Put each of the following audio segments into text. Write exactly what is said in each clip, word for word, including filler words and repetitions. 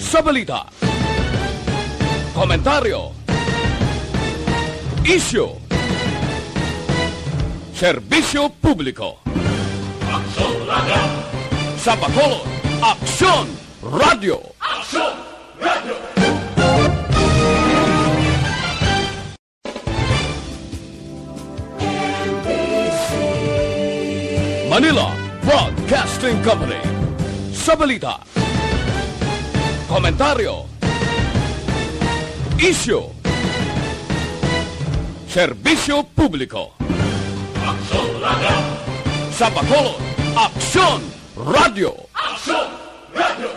Sa balita, komentaryo, isyu, serbisyo publiko. Aksyon Radio. Sa Bacolod, Aksyon Radio. Aksyon Radio. Manila Broadcasting Company. Sa balita, komentaryo, isyu, serbisyo publiko. Aksyon Radio. Sa Bacolod, Aksyon Radio. Aksyon Radio.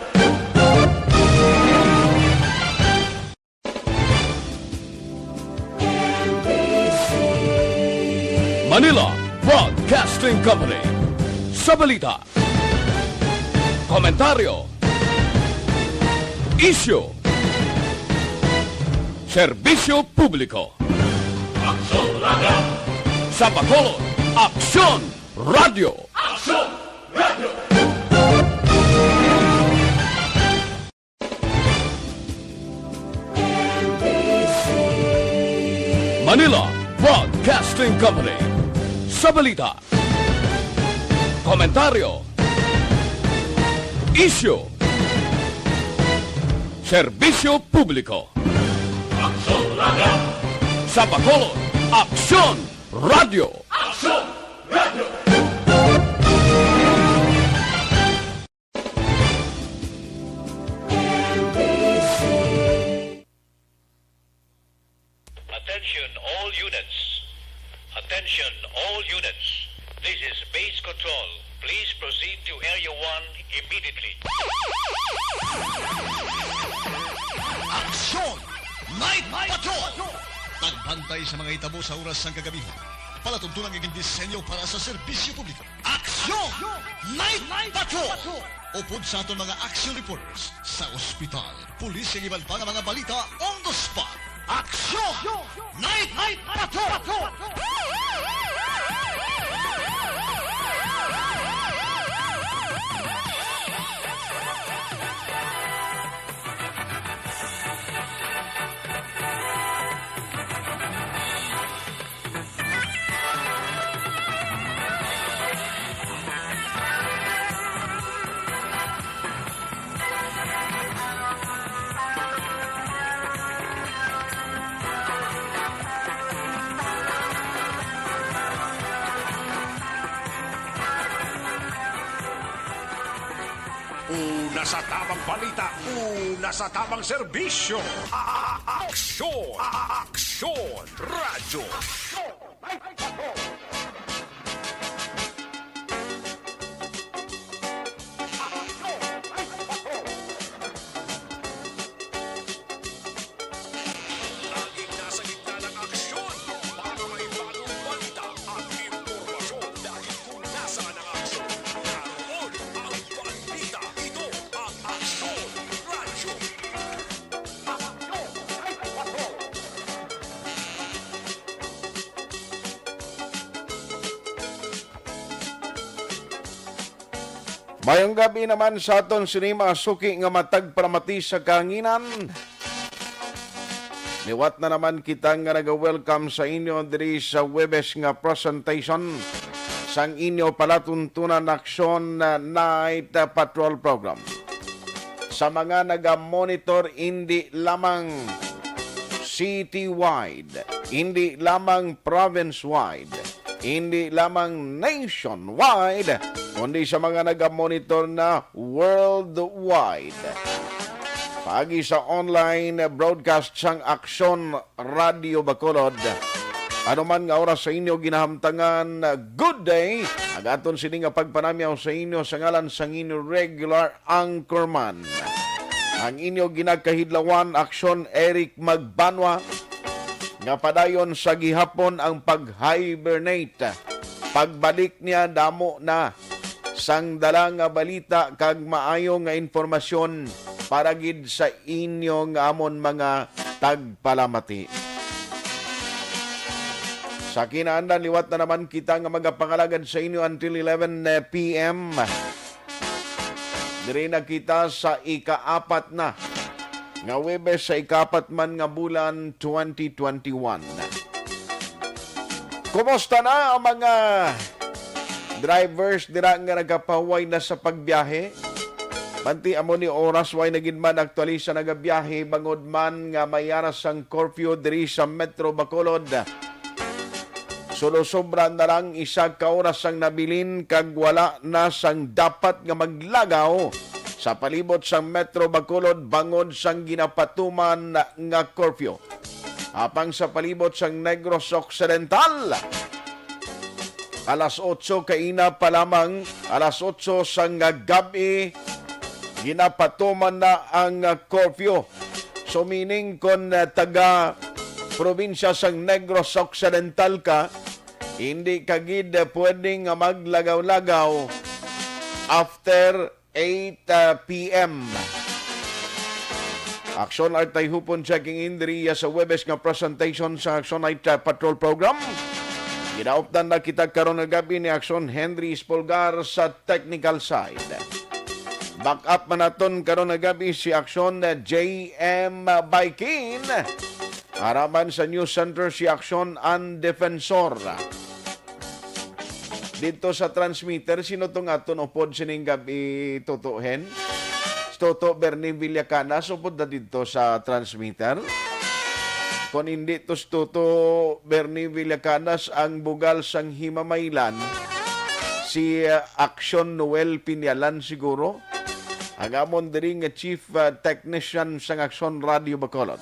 Manila Broadcasting Company. Sa balita, komentaryo, isyu, serbisyo publiko. Aksyon Radio. Sa Bacolod, Aksyon Radio. Aksyon Radio. Manila Broadcasting Company. Sa balita, komentaryo, isyu, serbisyo publiko. Aksyon Radio. Sa Bacolod, Aksyon Radio. Aksyon Radio. Attention all units. Attention all units. This is base control. Please proceed to Area one immediately. Aksyon! Night Patrol! Pagbantay sa mga hitabo sa oras sang kagabihan. Palatuntunan nga gindisenyo para sa serbisyo publiko. Aksyon! Night Patrol! Upod sa aton mga action reporters sa ospital, pulis, kag iban pa nga mga balita on the spot. Aksyon! Night Patrol! Una sa tabang balita, una sa tabang serbisyo. A-, a-, aksyon! A-, a-, aksyon! Radyo. Laging nasa gitna ng aksyon para may bagong balita at impormasyon. Laging kung nasaan ang aksyon, naroon ang bandita. Ito ang Aksyon Radyo. Mayong gabi naman sa aton sini, mga suki nga matag palamati sa kahanginan. Liwat na naman kita nga naga-welcome sa inyo diri sa Huwebes nga presentation sang inyo palatuntunan Aksyon Night Patrol Program. Sa mga naga-monitor, hindi lamang citywide, hindi lamang province-wide, hindi lamang nationwide, kundi sa mga naga-monitor na worldwide. Paagi sa online broadcast sang Aksyon Radyo Bacolod, ano man nga oras sa inyo ginahamtangan, good day. Ang aton sini nga pagpanamyaw sa inyo sa ngalan sang inyo regular anchorman, ang inyo ginakahidlawan, Aksyon Eric Magbanwa, nga padayon sa gihapon ang pag-hibernate. Pagbalik niya, damo na sang dala nga balita kag maayo nga impormasyon para gid sa inyo nga amon mga tagpalamati. Sa kinaandan, liwat na naman kita nga magapangalagad sa inyo until eleven p m. Diri na kita sa ikaapat na nga Huwebes sa ikapat man nga bulan twenty twenty-one. Kumusta na ang mga drivers dira nga nagapahuway na sa pagbiyahe? Manti amo ni oras, way na gid man aktualisa nagabiyahe bangod man nga may ara sang curfew diri sa Metro Bacolod. Sulosobra na lang isa ka oras ang nabilin kag wala na sang dapat nga maglagaw sa palibot sang Metro Bacolod bangod sang ginapatuman nga curfew. Apang sa palibot sang Negros Occidental, alas otso kaina pa lamang, alas otso sang gab-i, ginapatuman na ang curfew. So, meaning, kon, ah, taga probinsya sang Negros Occidental ka, hindi ka gid pwede nga maglagaw-lagaw after eight, ah, P M. Aksyon Artay Hupon checking in diri sa Huwebes nga presentation sa Aksyon Night, ah, Patrol Program. Ginaupdan na kita karon nga gab-i ni Aksyon Henry Espolgar sa technical side. Back up man naton karon nga gab-i si Aksyon, ah, J M Baikin. Araman sa News Center si Aksyon An Defensor. Dito sa transmitter, sino tong aton upod sining gab-i, Toto Hen? Si Toto Bernie Villacanas, upod na dito sa transmitter. Kung hindi to si Toto Bernie Villacanas ang bugal sang himamaylan, si, uh, Aksyon Noel Pinyalan siguro. Ang amon diri nga chief, uh, technician sang Aksyon Radio Bacolod.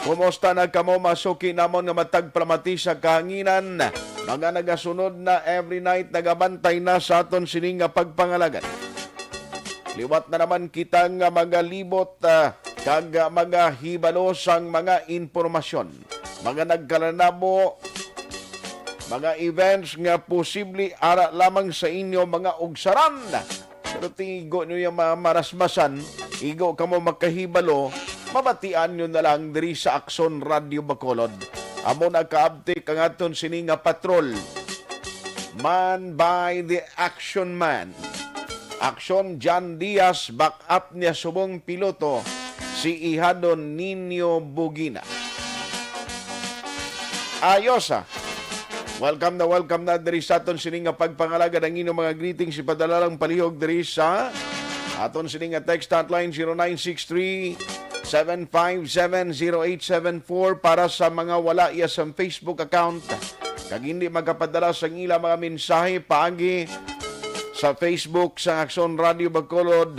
Kumusta na kamo, masuki namon nga matag palamati sa kahanginan? Mga nagasunod na every night, nagabantay na sa aton sini nga pagpangalagad. Liwat na naman kita nga magalibot, ah, kag, ah, magahibalo sang mga impormasyon, mga nagkalanabo, mga events nga posible ara lamang sa inyo mga ugsaran. Pero ti igo nyo yung mga marasmasan, igo kamo makahibalo, mabatian nyo na lang diri sa Aksyon Radio Bacolod. Amo na kaabtik ang aton sini nga patrol. Man by the Action Man. Aksyon John Diaz, back up niya subong piloto, si Ihadon Nino Bugina. Ayos, ah. Welcome na welcome na diri sa aton sini nga pagpangalagad. Ang inyong mga greetings ipadala lang palihog diri sa aton sini nga text hotline, zero nine six three, seven five seven, zero eight seven four, para sa mga wala iya sa Facebook account kag hindi makapadala sang ila mga mensahe paagi sa Facebook sa Aksyon Radio Bacolod.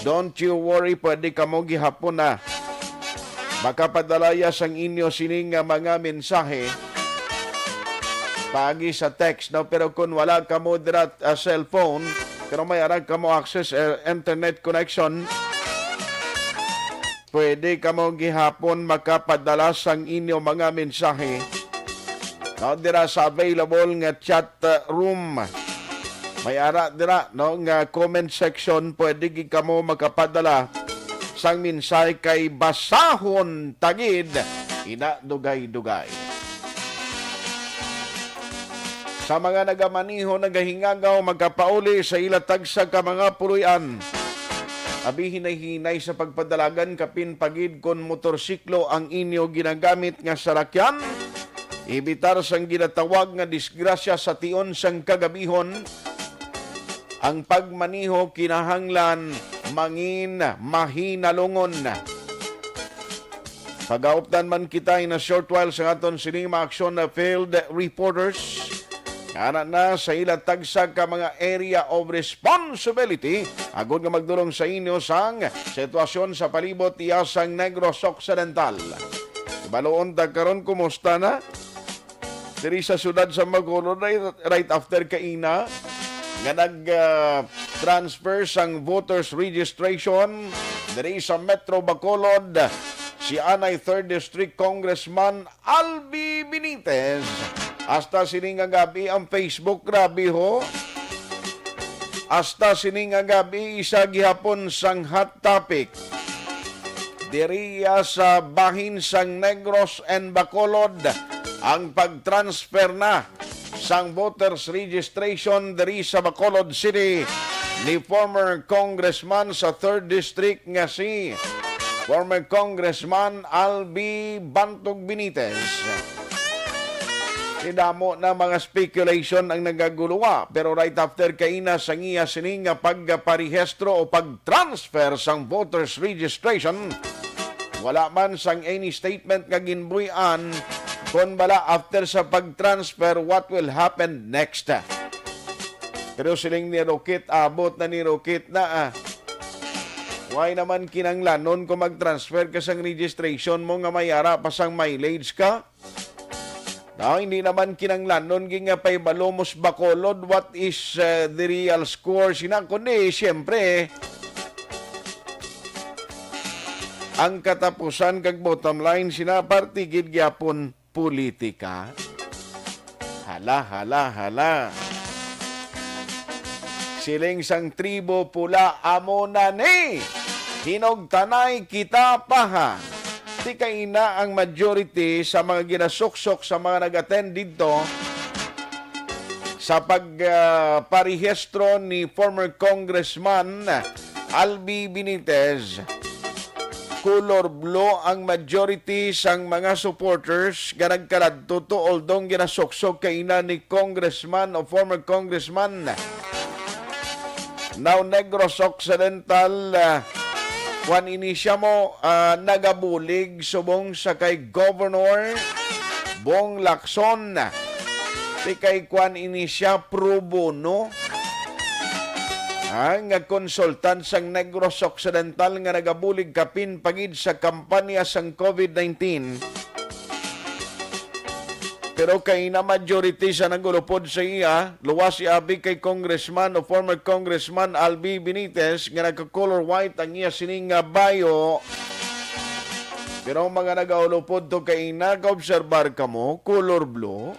Don't you worry, pwede kamo gihapon na makapadala ya sang inyo sini nga mga mensahe paagi sa text, no? Pero kung wala kamo dira, ah, cellphone, pero may ara kamo access, eh, internet connection, pwede kamo gihapon makapadala sang inyo mga mensahe, no, dira sa available nga chat, uh, room. May ara dira, no, nga comment section, pwede gid kamo makapadala sang mensahe kay basahon ta gid ina dugay-dugay. Sa mga nagamaniho, nagahingagaw, magkapauli sa ila tagsa ka mga puloy-an, abi hinay-hinay sa pagpadalagan, kapin pa gid kon motorsiklo ang inyo ginagamit nga sarakyan. Ebitar sang ginatawag nga disgrasya sa tion sang kagabihon. Ang pagmaniho kinahanglan mangin mahinalungon. Pagaupdan man kita in a short while sa aton sining mga aksyon na field reporters. Nga na sa ila tagsa ka mga area of responsibility, agod nga magdulong sa inyo sang sitwasyon sa palibot iya sang Negros Occidental. Baloon ta karon kumusta na diri sa siyudad sa Bacolod, right, right after kaina nga nag, ah, transfer sang voters registration diri sa Metro Bacolod, si anay Third District Congressman Albi Benitez. Hasta sini nga gabi ang Facebook, grabe ho. Hasta sini nga gabi, isa gihapon sang hot topic diriya sa bahin sang Negros and Bacolod ang pag-transfer na sang voters registration diri sa Bacolod City ni former congressman sa third District nga si former Congressman Albi Bantog Benitez. Ni damo na mga speculation ang nagaguluwa, pero right after kaina sang iya sini nga pagparehistro o pag-transfer sang voters registration, wala man sang any statement nga ginbuy-an kon bala after sa pag-transfer, what will happen next. Pero siling ni Rokit, abot na ni Rokit na, ah. Why naman kinanglanon kung mag-transfer ka sang registration mo nga may ara pa sang mileage ka? No, hindi naman kinanglanon gid nga pahibalo mo sa Bacolod what is, uh, the real score sina, kundi siyempre ang katapusan kag bottom line sina parte gid gyapon politika. Hala, hala, hala. Siling sang tribo pula, amo na ni. Hinugtanay kita pa, ha. Ti kaina ang majority sa mga ginasuksok sa mga nag-attend didto sa pag, ah, parehistro ni former Congressman Albi Benitez. Color blue ang majority sang mga supporters nga nagkaladto to, although ginasuksok kaina ni Congressman o former Congressman Now Negros Occidental, ah, kwan ini siya mo, ah, nagabulig subong sa kay Governor Bong Lacson. Ti kay kwan ini siya pro bono. Ah, nga konsultan sang Negros Occidental nga nagabulig kapin pa gid sa kampanya sang COVID nineteen. Pero kaina majority sa nagulupod sa iya, luwas si abi kay Congressman o former Congressman Albi Benitez nga nagka-color white ang iya sining nga bayo. Pero ang mga nagaulupod to kaina, kaobserbar kamo, color blue.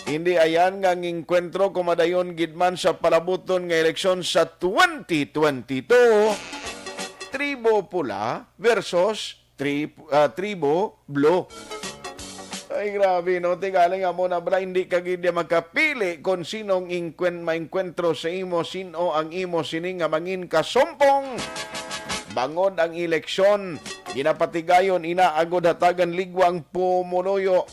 Hindi ayan nga ang engkwentro kumadayon gid man sa palabuton nga eleksyon sa twenty twenty-two. Tribo pula versus tri-, ah, tribo blue. Ay, grabe, no? Tigaling amo na bala, hindi ka gid makapili kung sinong ingkwen-, maengkwentro sa imo, sino ang imo sini nga mangin kasumpong. Bangod ang eleksyon, ginapatigayon ina agod hatagan ligwa ang pumuluyo.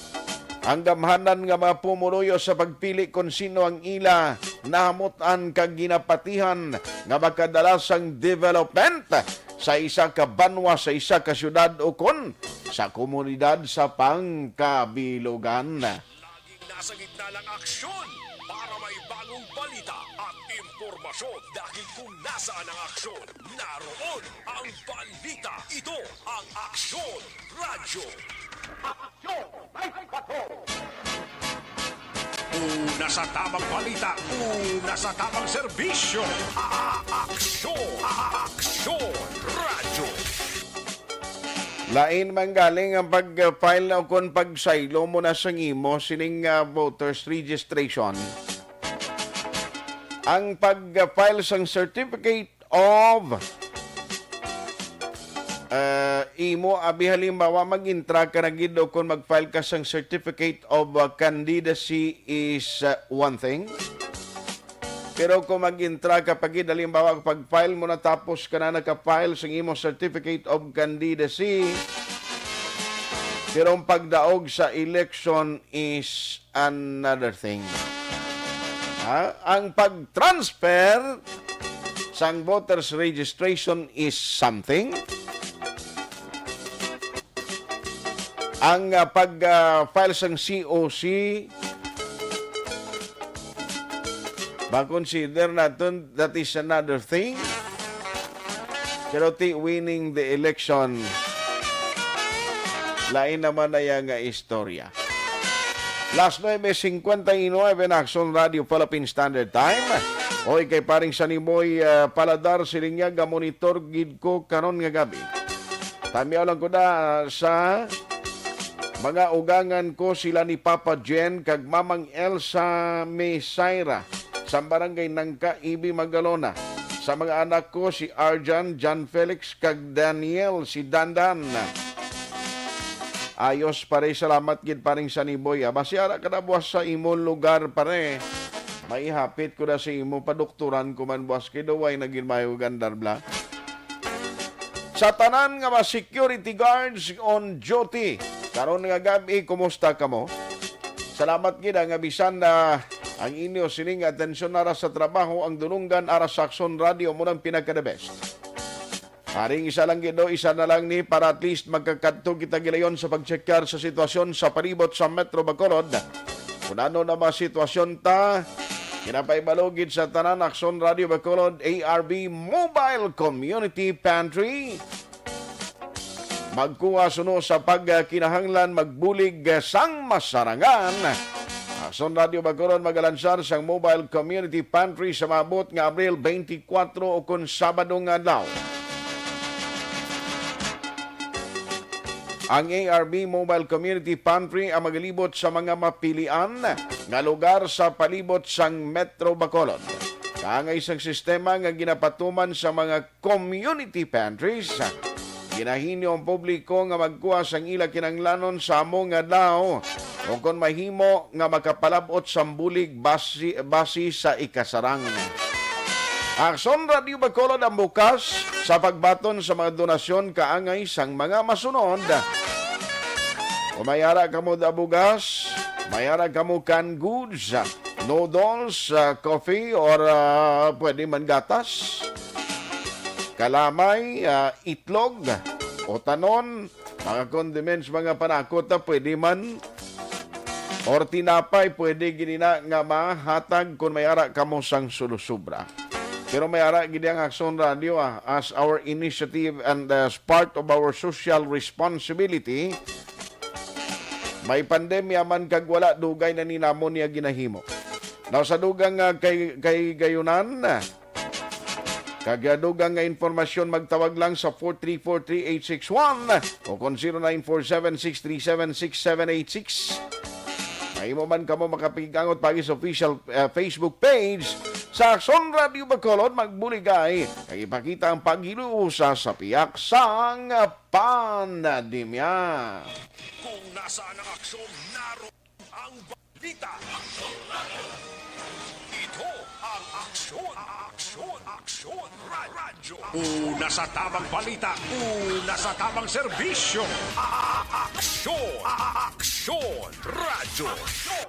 Ang gamhanan nga mga pumuluyo sa pagpili kon sino ang ila nahamutan kag ginapatihan nga makadala sang development sa isa ka banwa, sa isa ka syudad, o kon sa komunidad sa pangkabilugan. Laging nasa gitna ng aksyon para may bagong balita at impormasyon. Dahil kung nasaan ang aksyon, naroon ang balita. Ito ang Aksyon Radyo. Aksyon! May patrol! Una sa tamang balita, una sa tamang serbisyo. A-, Aksyon! A-, Aksyon Radyo. Lain man galing ang pag-file na ukon pagsaylo mo na sang imo sining, ah, voters registration. Ang pag-file sang certificate of, ah, imo, abi, halimbawa, mag-intra ka na gid o kung mag-file ka sang certificate of, ah, candidacy is, ah, one thing. Pero kung mag-intra ka pa gid, halimbawa, pag-file mo na tapos ka na naka-file sang imo certificate of candidacy, pero ang pagdaog sa election is another thing. Ha? Ang pag-transfer sang voters registration is something. Ang, ah, pag, ah, file sang C O C, ma-consider naton that is another thing. Pero ti winning the election, lain naman na iya nga istorya. Las nuebe cincuenta y nueve na Aksyon Radio Philippine Standard Time. Oy, kay paring Saniboy, ah, Paladar, siling niya, gamonitor gid ko karon nga gabi. Tamiaw lang ko na sa mga ugangan ko, sila ni Papa Jen kag Mamang Elsa Mesaira sa Barangay Nangka, Ibi, Magalona. Sa mga anak ko, si Arjan, John Felix, kag Daniel, si Dandan. Ayos, pare, salamat gid, paring Saniboy, ah. Basi ara ka na buwas sa imo lugar, pare. Maihapit ko na sa imo, padoktoran ko man buwas kay daw way na gid mayo gandar bla. Sa tanan nga mga security guards on duty karon nga gab-i, kumusta kamo? Salamat gid nga bisan na ang inyo sining atensyon ara sa trabaho, ang dulunggan ara sa Aksyon Radio mo nang pinaka-the best. Haring isa lang gid, no? Isa na lang ni para at least magkakadto kita gilayon sa pagtsekyar sa sitwasyon sa palibot sa Metro Bacolod. Kung ano na mga sitwasyon ta, kinapaibalugid sa tanan, Aksyon Radio Bacolod, A R B Mobile Community Pantry. Magkuha suno sa pagkinahanglan, magbulig sang masarangan. Aksyon Radio Bacolod magalansar sang Mobile Community Pantry sa maabot nga Abril twenty-four o kon Sabado nga adlaw. Ang A R B Mobile Community Pantry ang magalibot sa mga mapilian nga lugar sa palibot sang Metro Bacolod. Kaangay sang sistema nga ginapatuman sa mga community pantries, ginahinyo ang publiko nga magkuha sang ila kinahanglanon sa amo nga adlaw, o kon mahimo nga makapalab-ot sang bulig basi, basi sa ikasarang. Aksyon Radio Bacolod ang bukas sa pagbaton sa mga donasyon kaangay sang mga masunod. Kung may ara kamo da bugas, may ara kamo canned goods, noodles, ah, coffee, or, ah, pwede man gatas, kalamay, ah, itlog, utanon, mga condiments, mga panakot, ah, pwede man, or tinapay, pwede gid ina nga mahatag kung may ara kamo sang sulusubra. Pero may ara gid ang Aksyon Radio, ah, as our initiative and as part of our social responsibility. May pandemya man kag wala, dugay na ni namon niya ginahimo. Now, sa dugang, ah, kay, kay gayunan, kag, ah, dugang nga impormasyon, magtawag lang sa four three four three eight six one o kon zero nine four seven six three seven six seven eight six. Mahimo man kamo makapag-angot paagi sa official, ah, Facebook page sa Aksyon Radio Bacolod. Magbuligay kag ipakita ang paghilusa sa pihak sang pandemya. Kung nasaan ang aksyon, naroon ang balita. Ito ang Aksyon, Aksyon, Aksyon Ra-, Radyo. Una sa tamang balita, una sa tamang serbisyo. A-, Aksyon, A-, Aksyon Radyo. Aksyon.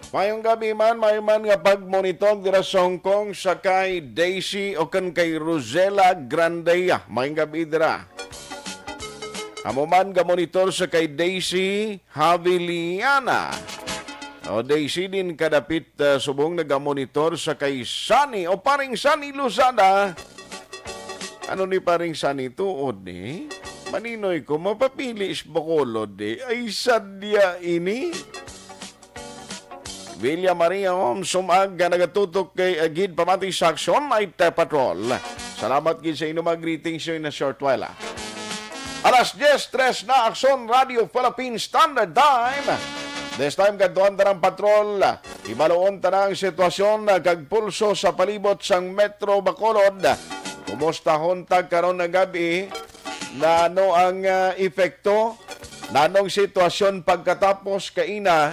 Mayong gabi man, mayo man nga pagmonitor dira sa Hong Kong sa kay Daisy o kan kay Rosella Grandea. Mayong gabi dira. Amo man ga monitor sa kay Daisy Haviliana. O Daisy din kadapit, ah, subong nagamonitor sa kay Sunny o paring Sunny Lozada. Ano ni paring Sunny tuod ni? Maninoy ko, mapapili sa Bacolod eh. Ay, sadya ini. Villa Maria, um, sumag nga nagatutok kay, uh, gid pamati sa Aksyon Night, uh, Patrol. Salamat gid sa inyo mga greetings in a short while, ah. Alas diyes tres na, Aksyon Radio Philippine Standard Time. This time, kadtuan ta ng patrol. Ibaluon ta na ang sitwasyon, uh, kag pulso sa palibot sang Metro Bacolod. Kumustahon ta karon nga gab-i? Nano ang, ah, epekto? Nanong sitwasyon pagkatapos kaina?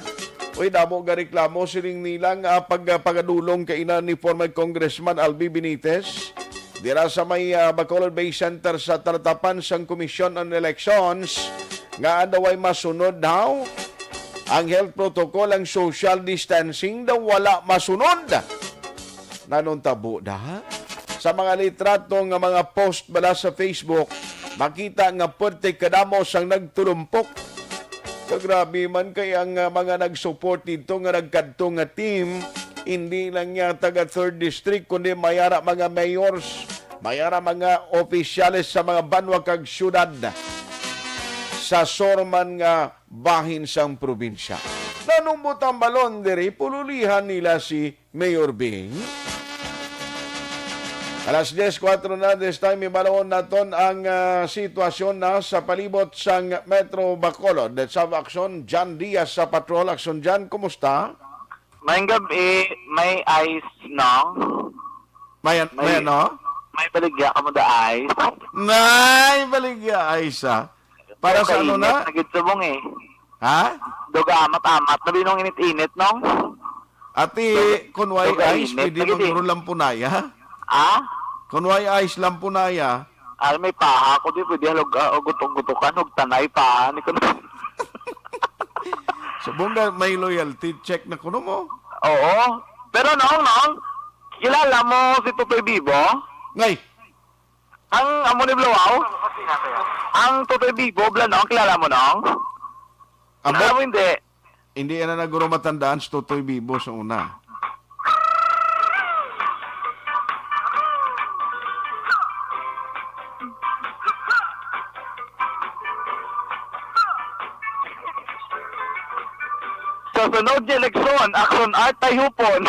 Uy, damo ga reklamo siling nila nga pag-, pagadulong kaina ni former Congressman Albi Benitez dira sa may, ah, Bacolod Bay Center sa talatapan sang Commission on Elections nga daw way masunod daw ang health protocol, ang social distancing daw wala masunod. Nanong tabo da? Sa mga litrato nga mga post bala sa Facebook, makita nga puwerte kadamo sang nagtulumpok. Kagrabe man kay ang, ah, mga nag-support dito nga nagkadto nga team, hindi lang niya taga Third District, kundi mayara mga mayors, mayara mga opisyales sa mga banwa kag syudad sa surman nga bahin sang probinsya. Nanong butambalon diri, pululihan nila si Mayor Bing. Alas diyes kuwatro na, this time, ibalon naton ang, ah, sitwasyon na sa palibot sang Metro Bacolod. Let's have action. John Diaz sa patrol. Action, John, kumusta? Maayong gabi, may ice, no? May, may, may ano? May baligya ka mo da ice? May baligya ice, ah. Para sa ano na? Kainit na gid subong eh. Ha? Dug amat-amat na binong init-init, nong? Ati, Dug-, kun way dug ice, init pwede na gid eh. Magro lampunaya? Ha? Kun way ice lampunaya? Ay, may paha ko di, pwede halog, ah, ugot-ugotokan, hugtanay pa, ni ko na. Subong nga may loyalty check na kuno mo. Oo. Pero, nong, nong, kilala mo si Totoy Bibo? Ngay. Ang amo ni Blowow? Ang Totoy Bibo, bla, nong, kilala mo, nong? Amo? Kilala mo, hindi? Hindi na na guro matandaan si Totoy Bibo sa una. Sa sunod nga eleksyon, Action Art tayo hupon.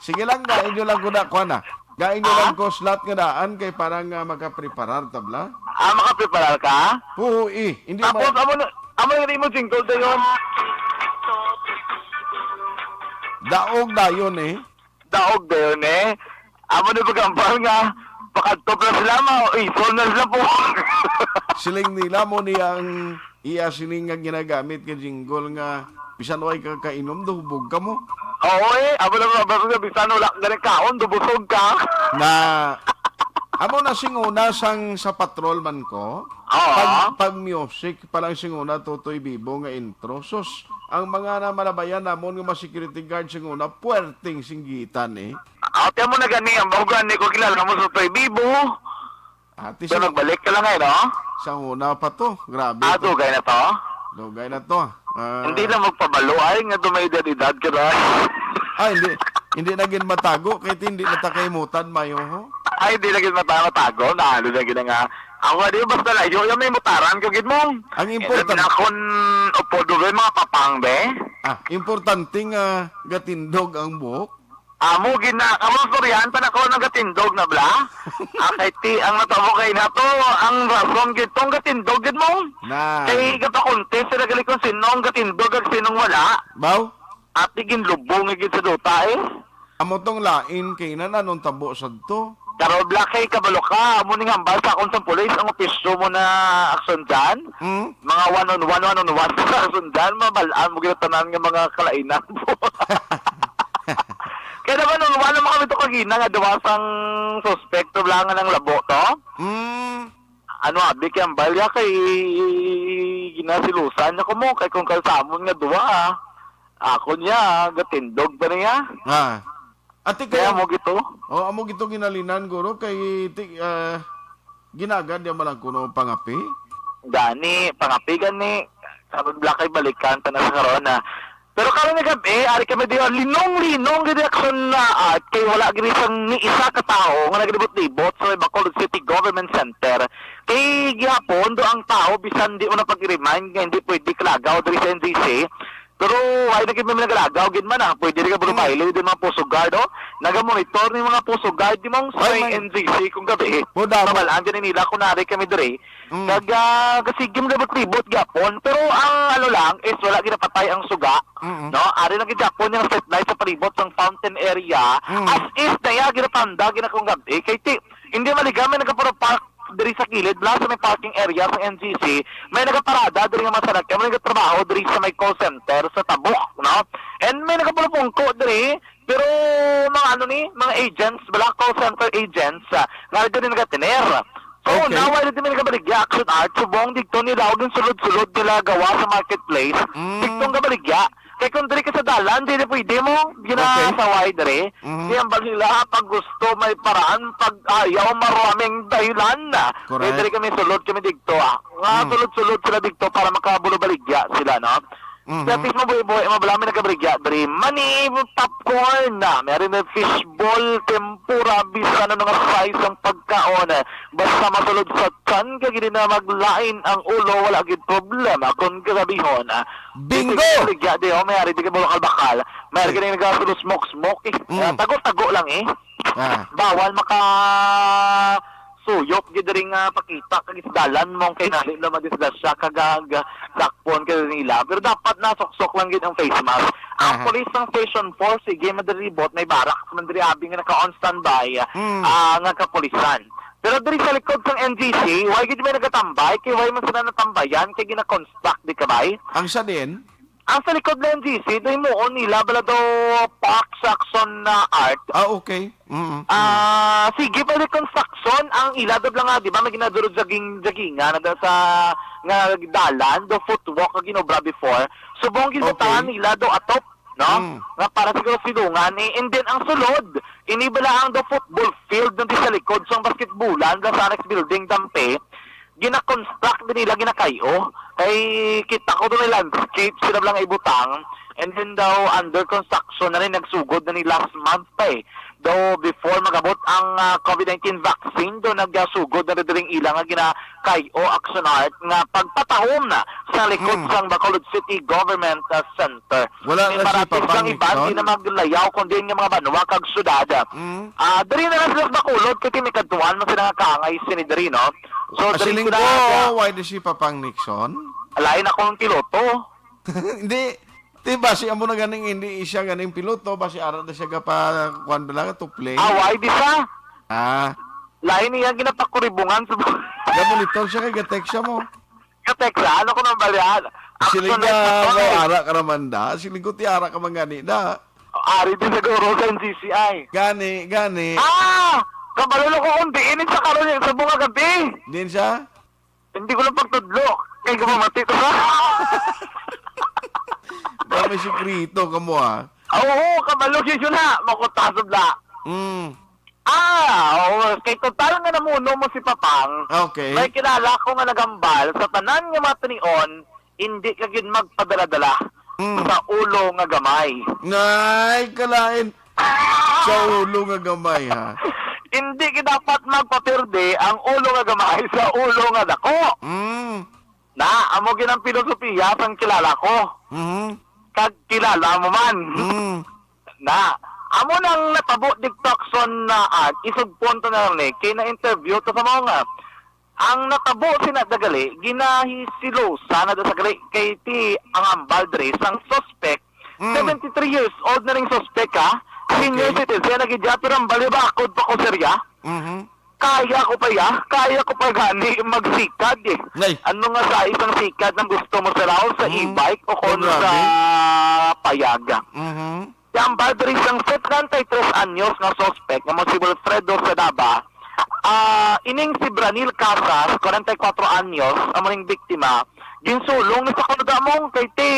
Sige lang, ga inyo lang ko na, kuha na. Ga inyo Ah? lang ko slot nga daan kay parang, ah, makapreparar ta, bla? Ah, makapreparar ka? Oo, eh. Hindi Tapos, ma- amo na, amo na rin mo jingle dayon. Daog dayon, eh. Daog dayon, eh. Amo na pagkambal nga, pakadto pa sila, ma-, isol na sila po. Siling nila mo ni ang iya sining nga ginagamit nga jingle nga bisan way ka kainom, dubog ka mo. Oo, eh. Amo na pagkambal nga, bisan wala ka gani kaon, dubusog ka. Na, amo na sing una sang sa patrol man ko. Oo. Pag, pag music pa lang sing una, Totoy Bibo nga intro. Sus, ang mga namalabayan namon nga mga security guard sing una, puwerteng singgitan eh. Ate mo na gani, ang bahugan ni ko kilala mo sa Totoy Bibo. Ate, Pero sa, nagbalik ka lang eh, no? Sa una pa to, grabe Ah, to. Dugay na to? Dugay na to. Ah. Hindi na magpabalo ay nga dumay edad ka na. Ah, hindi. Hindi na gid matago, kay hindi na ta kaimutan, mayo, ho? Ay, hindi na gid mata-, matago. Naano na gid nga. Ako nga di, basta layo, yung may mutaran ko gid mo. Ang Eh, important- na kun upo do, be, mga papang, be. Ah, importante nga gatindog ang buhok. Amo gid na, amo istoryahan pa na ko nang gatindog na bla. Ah, kay ti, ang natabo kay na to, ang rason gid tong gatindog gid mo. Na. Kay gapakontes sila gali kung sino ang gatindog ag sinong wala. Baw? Ati ginlubong gid sa duta eh. Amo tong lain kay na nanong tabo sadto. Karo bla kay kabalo ka, amo ning hambal sa akon sang pulis ang opisyo mo na aksyon dyan. Hmm? Mga one on one, one on one sa aksyon dyan, mabal-an mo gid tanan nga mga kalainan mo. Kaya naman, wala naman kami to kagina nga duwa sang suspect to lang nga nang labo to. Mm. Ano, abi kay ang balya kay ginasilusan niya ko mo, kay kung kalsamon nga duwa, ah. Ako niya, gatindog pa niya. Ah. Ati Kaya kaya mo gito? Oh, amo gito ginalinan, guro, kay ti-, ah, ginagad niya malang kuno pangapi? Gani, pangapi gani. Karon bla kay balikan ta na sa karon, ah. Pero karon nga gab-i, ari kami diyo, linong-linong gid aksyon na at kay wala gid sang ni isa ka tawo nga naglibot-libot sa may Bacolod City Government Center. Kay gihapon do ang tawo bisan di mo na pag-remind nga hindi pwede kalagaw diri sa N G C. Pero why na gid may nagalagaw gid man, ah? Pwede rin ka Hmm. Bailey din mga Puso Guard, oh. Nagamonitor ni mga Puso Guard di mong sa Ay, may man. N G C kung gabi. Puda mo. Mabalaan din nila kung nari kami diri. Mm. Kag, ah, kasigim libot-libot gapon. Pero ang ano lang is wala ginapatay ang suga. Mm-mm. No? Ari lang gid gapon yung street light sa palibot sang fountain area. Mm. As is na iya ginapanda ginakong gabi. Kay ti, hindi maliga may nagapuro park diri sa kilid, bla sa may parking area sa N G C. May nagaparada diri nga mga salakyan. May nagatrabaho diri sa may call center sa Tabok, no? And may nagapuro pungko diri. Pero mga ano ni, mga agents, bala call center agents, ah, nga diri nagatiner. So, Okay. Una, wala din may nagabaligya, action art, subong dito nila, og yung sulod-sulod nila gawa sa marketplace, Mm. dito ang gabaligya. Kay kung diri ka sa dalan, di na pwede mo, Okay. ginasaway diri. Mhm. Di ang balila, pag gusto, may paraan, pag ayaw, maraming dahilan. Correct. Kaya diri kami, sulod kami dito, ah. Nga Mm. sulod-sulod sila dito para makabulo baligya sila, no? Mhm. Kaya mismo buhi-buhi, mabalami nagkabaligya diri. Mani, popcorn na. Meron na fishball, tempura, bisan ano nga size ang pagkaon. Basta masulod sa tiyan, kag hindi na maglain ang ulo, wala gid problema kung gagabihon. Bingo! Sige, baligya di, oh, may ari di ka bakal-bakal. May ari Sige. Ka na nagkasulo smoke-smoke, eh. Mm. Kaya tago-tago lang, eh. Ah. Bawal maka suyop gid diri nga pakita kag isdalan mo kay nali na madisgrasya kag, ah, dakpon ka nila. Pero dapat nasuksok lang gid ang face mask. Ang Aha. Police sang Station four, sige, madiribot, may barracks man diri abi nga naka-on standby, Mm. ah, nga kapulisan. Pero diri sa likod sang N G C, why gid may nagatambay? Kay why man sila natambayan? Kay gina-construct di ka bay? Ang sa din? Ang sa likod ng N G C, do himuon nila bala do park sa Action na Art. Ah, okay. Mm, mm. Ah, sige, pwede construction ang ila do lang nga, di ba, may ginaduro jogging, joggingan na do sa nga dalan, do footwalk nga ginobra before. Subong ginbutangan Okay. nila do atop, no? Mm. Nga para siguro silungan eh. And then ang sulod, ini bala ang do football field nandito sa likod sa basketballan, do sa annex building dampe. Gina-construct din nila, ginakay-o. Kay kita ko doon may landscape sila lang ibutang. And then daw under construction na rin, nagsugod na ni last month pa eh. Daw before magabot ang ah, COVID nineteen vaccine, daw nagsugod na rin diri ang ila nga ginakay-o, Action Art, nga pagpatahom na sa likod Hmm. sang Bacolod City Government ah, Center. Wala May na si parating Papang sang iban, Nixon? Di na maglayaw kundi nga mga banwa kag syudad. Hmm. Ah, diri na lang sila sa Bacolod, kay may kadtuan man sila nga kaangay sini diri, no? So, Ah, diri siling sila ko, na why di si Papang Nixon? Lain akong piloto. Hindi. Di ba si amo na ganing hindi siya ganing piloto, ba si ara na siya gapa kuan ba lang, tupling? Ah, why di siya? Ah. Lain niya ginapakuribungan sa Gamonitor siya kay ga-text siya mo. Ka-text, ah, ano ko nang balian? Siling Action ka, na mo, eh. Ara ka naman da. Siling ko, ti ara ka man gani da. Ari din siguro sa N C C I. Gani, gani. Ah! Kabalo ko kung diin sa karon yung sa bunga gabi. Din siya? Hindi ko lang pagtudlo. Kay gumamati to ka. Ba may sikreto ka mo, ah? Oo, kabalo yun yun, ha. Makutasod na. Mm. Ah, oo. Kay total nga namuno mo si Papang, Okay. May kilala ko nga nagambal sa tanan nga mga tinion, hindi ka gid magpadala-dala Mm. sa ulo nga gamay. Nay, kalain. Sa ulo nga gamay, ha? Hindi gid dapat magpapirde ang ulo nga gamay sa ulo nga dako. Mm. Na, amo gid ang pilosopiya sang kilala ko. Mhm. Kag kilala mo man. Mm. Na, amo nang natabo didto, Action na, ah, isog punto na ni, kay na-interview to sa mga, ang natabo sina dagali, ginahisilosa na da sa gali, kay ti ang ambal dre sang suspect, Mm. seventy-three years old na ning suspect, ha? Senior Okay. citizen na gid siya, pero ang bali ba, akod pa ko, sir, ya? Mhm. Kaya ko pa, ya? Kaya ko pa gani magsikad, eh. Nay. Ano nga sa isang sikad ang gusto mo, sir, sa Mm. e-bike o Oh, kon grabe. sa payag? Mhm. Ang padre sang setenta y tres anyos nga suspect nga mo si Wilfredo Sadaba, ah, ining si Branil Casas, kwarenta y kuwatro anyos, amo ning biktima, ginsulong ni sa kuno damong kay ti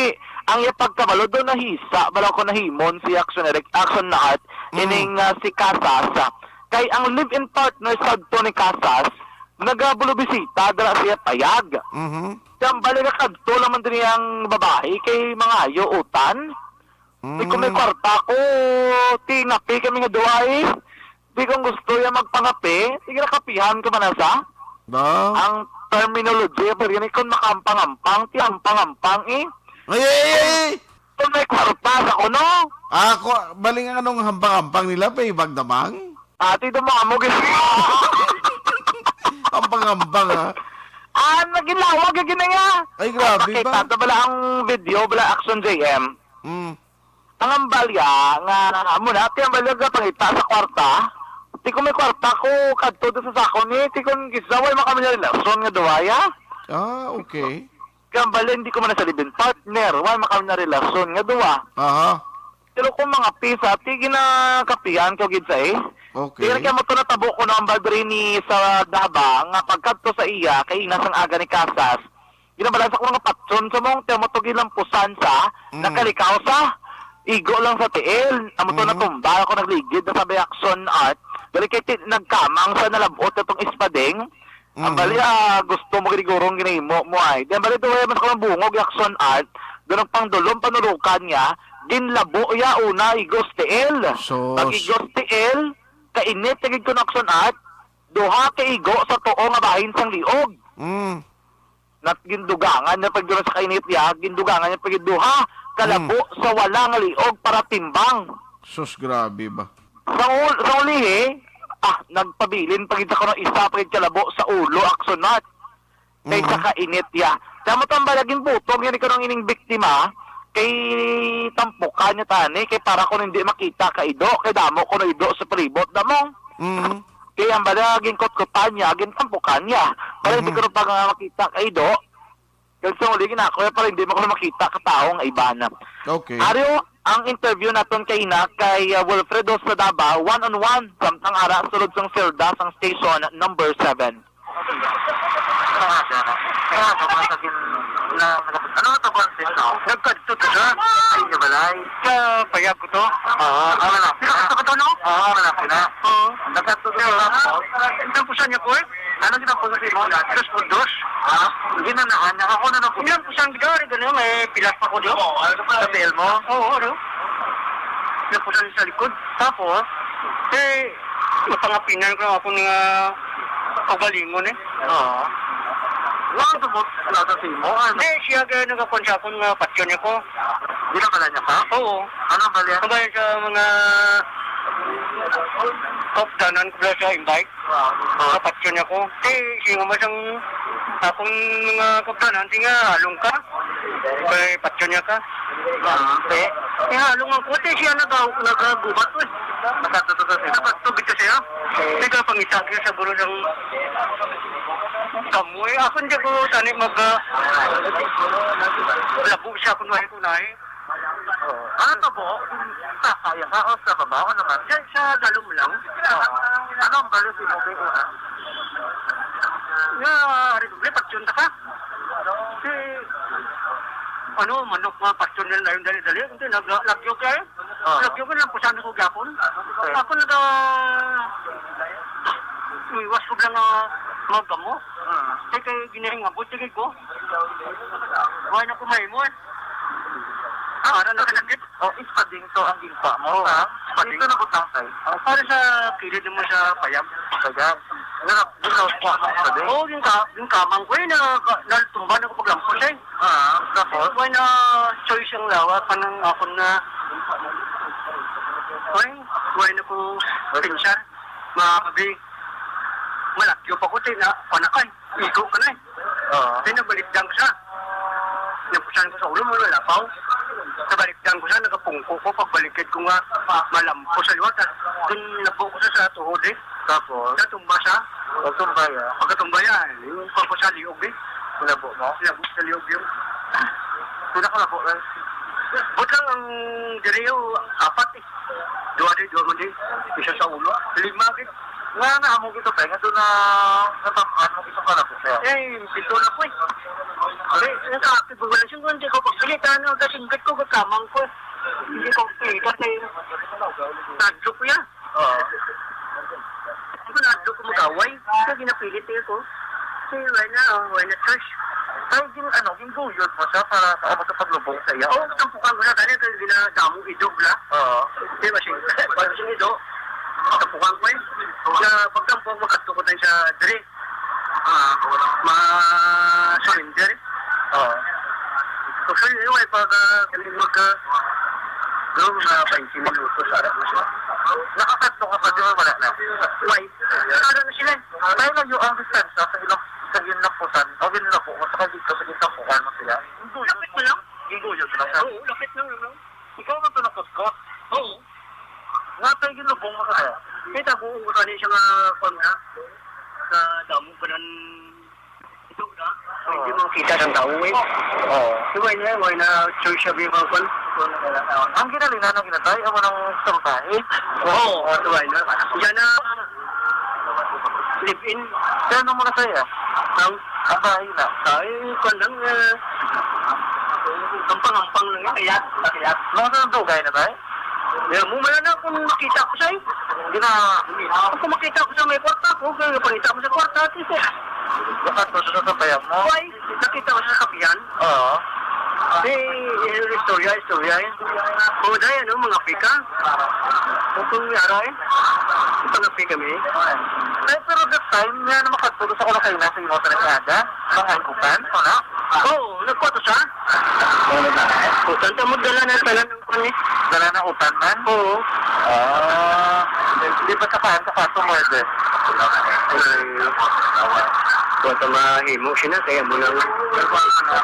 ang iya pagkabalo do nahisa, bala ko nahimon si Action Eric, Action Art, Mm. ining, ah, si Casas, ah, kay ang live-in partner sadto ni Casas, nagabulubisita dala siya payag. Mhm. Kaya ang bali nga kadto naman din ang babae kay mangayo utan. Di ko may Mm. kwarta ko, ti ngapi kami nga duha eh. Di kung gusto ya magpangapi, sige na kapihan ko man sa. Ba? Ang terminology, pero yun, kung makampang-ampang, ti ampang-ampang eh. Ay, ay, ay, ay! Kung may kwarta sa kuno. Ah, ko, baling ang anong hampang-hampang nila, pa ibag damang? Ati, dumamo, gid. Hampang-hampang, ha? Ah, naginlawag, gid na nga. Ay, grabe Pakita ba? to bala ang video, bala Action J M. Mm. Ang ambalya nga, amo na, ti ambalya nga pangita sa kwarta. Ti ko may kwarta ko, kadto do sa sako ni, ti kon gisa, way man kami na relasyon nga duwaya. Ah, okay. Kaya ambalya, hindi ko man na sa live-in partner, way man kami na relasyon nga duwa. Aha. Pero kung mga pisa, ti ginakapihan ko gid sa eh. Okay. Ti kaya mo to natabo ko na ambal diri ni sa Daba, nga pagkadto sa iya, kay ina sang aga ni Casas, ginabalansa ko nga patson sa mong, ti mo to gilampusan sa, Mm. nakalikaw sa, igo lang sa tiil, amo to Mhm. natumba, ako nagligid, na sabi Action Art, dali kay ti-, nagkamang sa nalabot itong ispading, ang Mm. bali, ah, gusto mo gid siguro ang ginahimo mo ay. Di, ang bali, duwa man sa kanang bungog, Action Art, doon ang pangdulom, panurukan niya, ginlabo iya una, igos tiil. Sus. Pag igos tiil, kainit, kagid ko na Action Art, duha ka igo sa tuo nga bahin sang liog. Mm. Nat gindugangan niya pag doon sa kainit niya, gindugangan niya pag duha, kalabo Mm. sa wala nga liog para timbang. Sus, grabe ba? Sa ul-, sa ulihi, ah, nagpabilin pa gid sa kuno, isa pa gid ka labo sa ulo, Aksyon Mart. Kay sa Mm. kainit ya. Sa mo tambal, naging butong yan, ikaw ang ining biktima, kay tampukan niya tani, kay para kung hindi makita ka ido, kay damo ko na ido sa palibot, damo. Mm. Kay ang bala, naging kutkutan niya, naging tampukan niya. Para hindi Mhm. ko na pag makita ka ido, kay sa uli, ginako, para hindi mo ko na makita ka taong iban. Okay. Ari ang interview naton kay na, kay, uh, Wilfredo Sadaba, one on one, samtang ara sulod sang selda sang station number seven. Ano nga siya, no? Ano nga ba sa gin-, na, nagkapit-, ano nga tawag sa inyo? Nagkadto to siya. Ay, niya balay. Sa payag ko to. Oo, ano na? Nagkadto ka to, no? Oo, ano na, sina? Oo. Nagkadto to siya. Nagpusan niya ko, eh. Ano ginampusan sa imo? Dos por dos. Ha? Ginanahan niya. Ako na nagpusan. Ginampusan kita, eh, ganun, may pilas pa ko, di ba? Sa tiil mo? Oo, ano? Nagpusan sa likod. Tapos? Eh, mapangapinan ko ako nga kaugalingon, eh. Oo. Wala ka tubot, wala ka sa imo, ano? Di, siya kaya nagkakuan sa akon nga patyon ako. Ginabala niya ka? Oo. Ano bala? Ang bala sa mga kaupdanan ko sa invite. Oo. Sa patyon ako. Di, siya nga masang akong mga kaupdanan, di nga, halong ka. Kay patyon niya ka. Ah, eh. Eh, halong ang kote, siya nag-, nagagubat, eh. Nakatuto ka siya? Nakatuto ka siya? Nagapangita ka sa guro ng Kamoy, ako hindi ko tani mag, ah, labo siya kung wala ko na, eh. Oo. Ano to, bo? Sa kaya ka o sa babaw naman? Sa, sa dalom lang. Oo. Ano ang balo si Bobby una? Nga, hari ko, patyon ta ka. Si, ano, manok nga patyon nila dayon dali-dali. Hindi, nag-, lagyo ka, eh. Oo. Lagyo ko lang, pusan ko gyapon. Okay. Ako naga-, umiwas ko lang nga magamo. Mm. Kay, kay ginahingabot, sige ko. Wala na ko mahimo, eh. Ah, para nakasakit. Oh, ispading to ang ginpa mo, ha? Ispading. Dito na butang, tay. Oh, para sa kilid mo sa payag. Payag. Nga na, dito, kuha mo ispading. Oo, yung ka-, yung kamang ko, eh, na, na tumba na ko paglampos, eh. Ah, tapos? Wala na choice ang lawa, panang ako na, wala, wala na ko pensar, mabi, malakyo pa ko, tina, panakay, igo ka na eh. Oo. Kaya nabalikdan ko siya. Napusan ko sa ulo mo, nalapaw. Nabalikdan ko siya, nagapungko ko, pagbalikid ko nga, malampo sa liwat, ah. Dun labo ko siya sa tuhod eh. Tapos? Natumba siya. Pagtumba ya? Pagkatumba ya, yung pagko sa liog eh. Labo mo? Labo sa liog yun. Pila ka labo lang? Bot lang ang diri, oh, apat eh. Dua di, dua man di. Isa sa ulo. Lima gid. Nga na amo gito, kay nga doon na natam-an mo gito ka labo siya. Eh, pito na po eh. Ay, ang kapit mo wala siya, hindi ko pagpilitan, ang kasinggat ko, kakamang ko. Hindi ko pilitan, kay nadlo ko yan. Oo. Ako na, doon ko mag-away. Kaya ginapilit niya ko. Kaya why na, oh, why na church? Ay, gin-, ano, gingguyod mo siya para sa, sa paglubong sa iya? Oo, tampukan ko na, kaya kaya ginadamo idog la. Oo. Di ba siya? Pag siya ido, tampukan ko eh. Na pagtampukan, magkadto ko tayo sa diri. Ah, ma-surrender. Oo. So, sir, anyway, pag, ah, kami mag, ah, bro, mga twenty minutos, ara na siya. Nakakadto ka pa, di ba? Wala na. Why? Ara na sila eh. Tayo na yung ang distansya sa ilok, sa ginlapusan, o ginlapo mo, sa dito, sa ginlapuan mo sila. Lapit mo lang? Giguyod na siya. Oo, lapit lang, lang. Ikaw man to nakutkot? Oo. Nga tayo ginlubong mo sa kaya? May tago ko sa niya siya nga, kwan na, sa damo ba nan-, ito na? Oo. Hindi mo kita ng tao, eh. Oo. Di ba, yun, why na choice siya, may mga kwan? Ang ginalina ng ginatay, amo ng salbahe. Oo, oo, di ba, yun? Diyan na, live-in. Kaya nung muna sa'yo? Ang? Ang bahay na. Ay, kwan lang, eh. Ampang-ampang lang yan. Kaya, kaya. Mga sa dugay na ba, eh? Yan, mo man na kung makita ko siya, eh. Hindi na. Kung makita ko siya, may kwarta ko. Kaya pangita ko sa kwarta, ate, sir. Baka to sa sabayan mo? Why? Nakita ko sa kapihan. Oo. Eh, eh, istorya, istorya, eh. Oo, dahil, ano, mga pika. Kung yara, eh. Pangapi kami. Ay, pero that time, nga na makatulog sa kulakay na sa imo sa nagada, mga higukan, wala? Oo, nagkwato siya. Kung saan ta mo dala na tanan ng kwan eh. Dala na utan man? Oo. Ah, di ba sa kaan sa kaso mo ito? Kung ito mahimo siya na, kaya mo lang.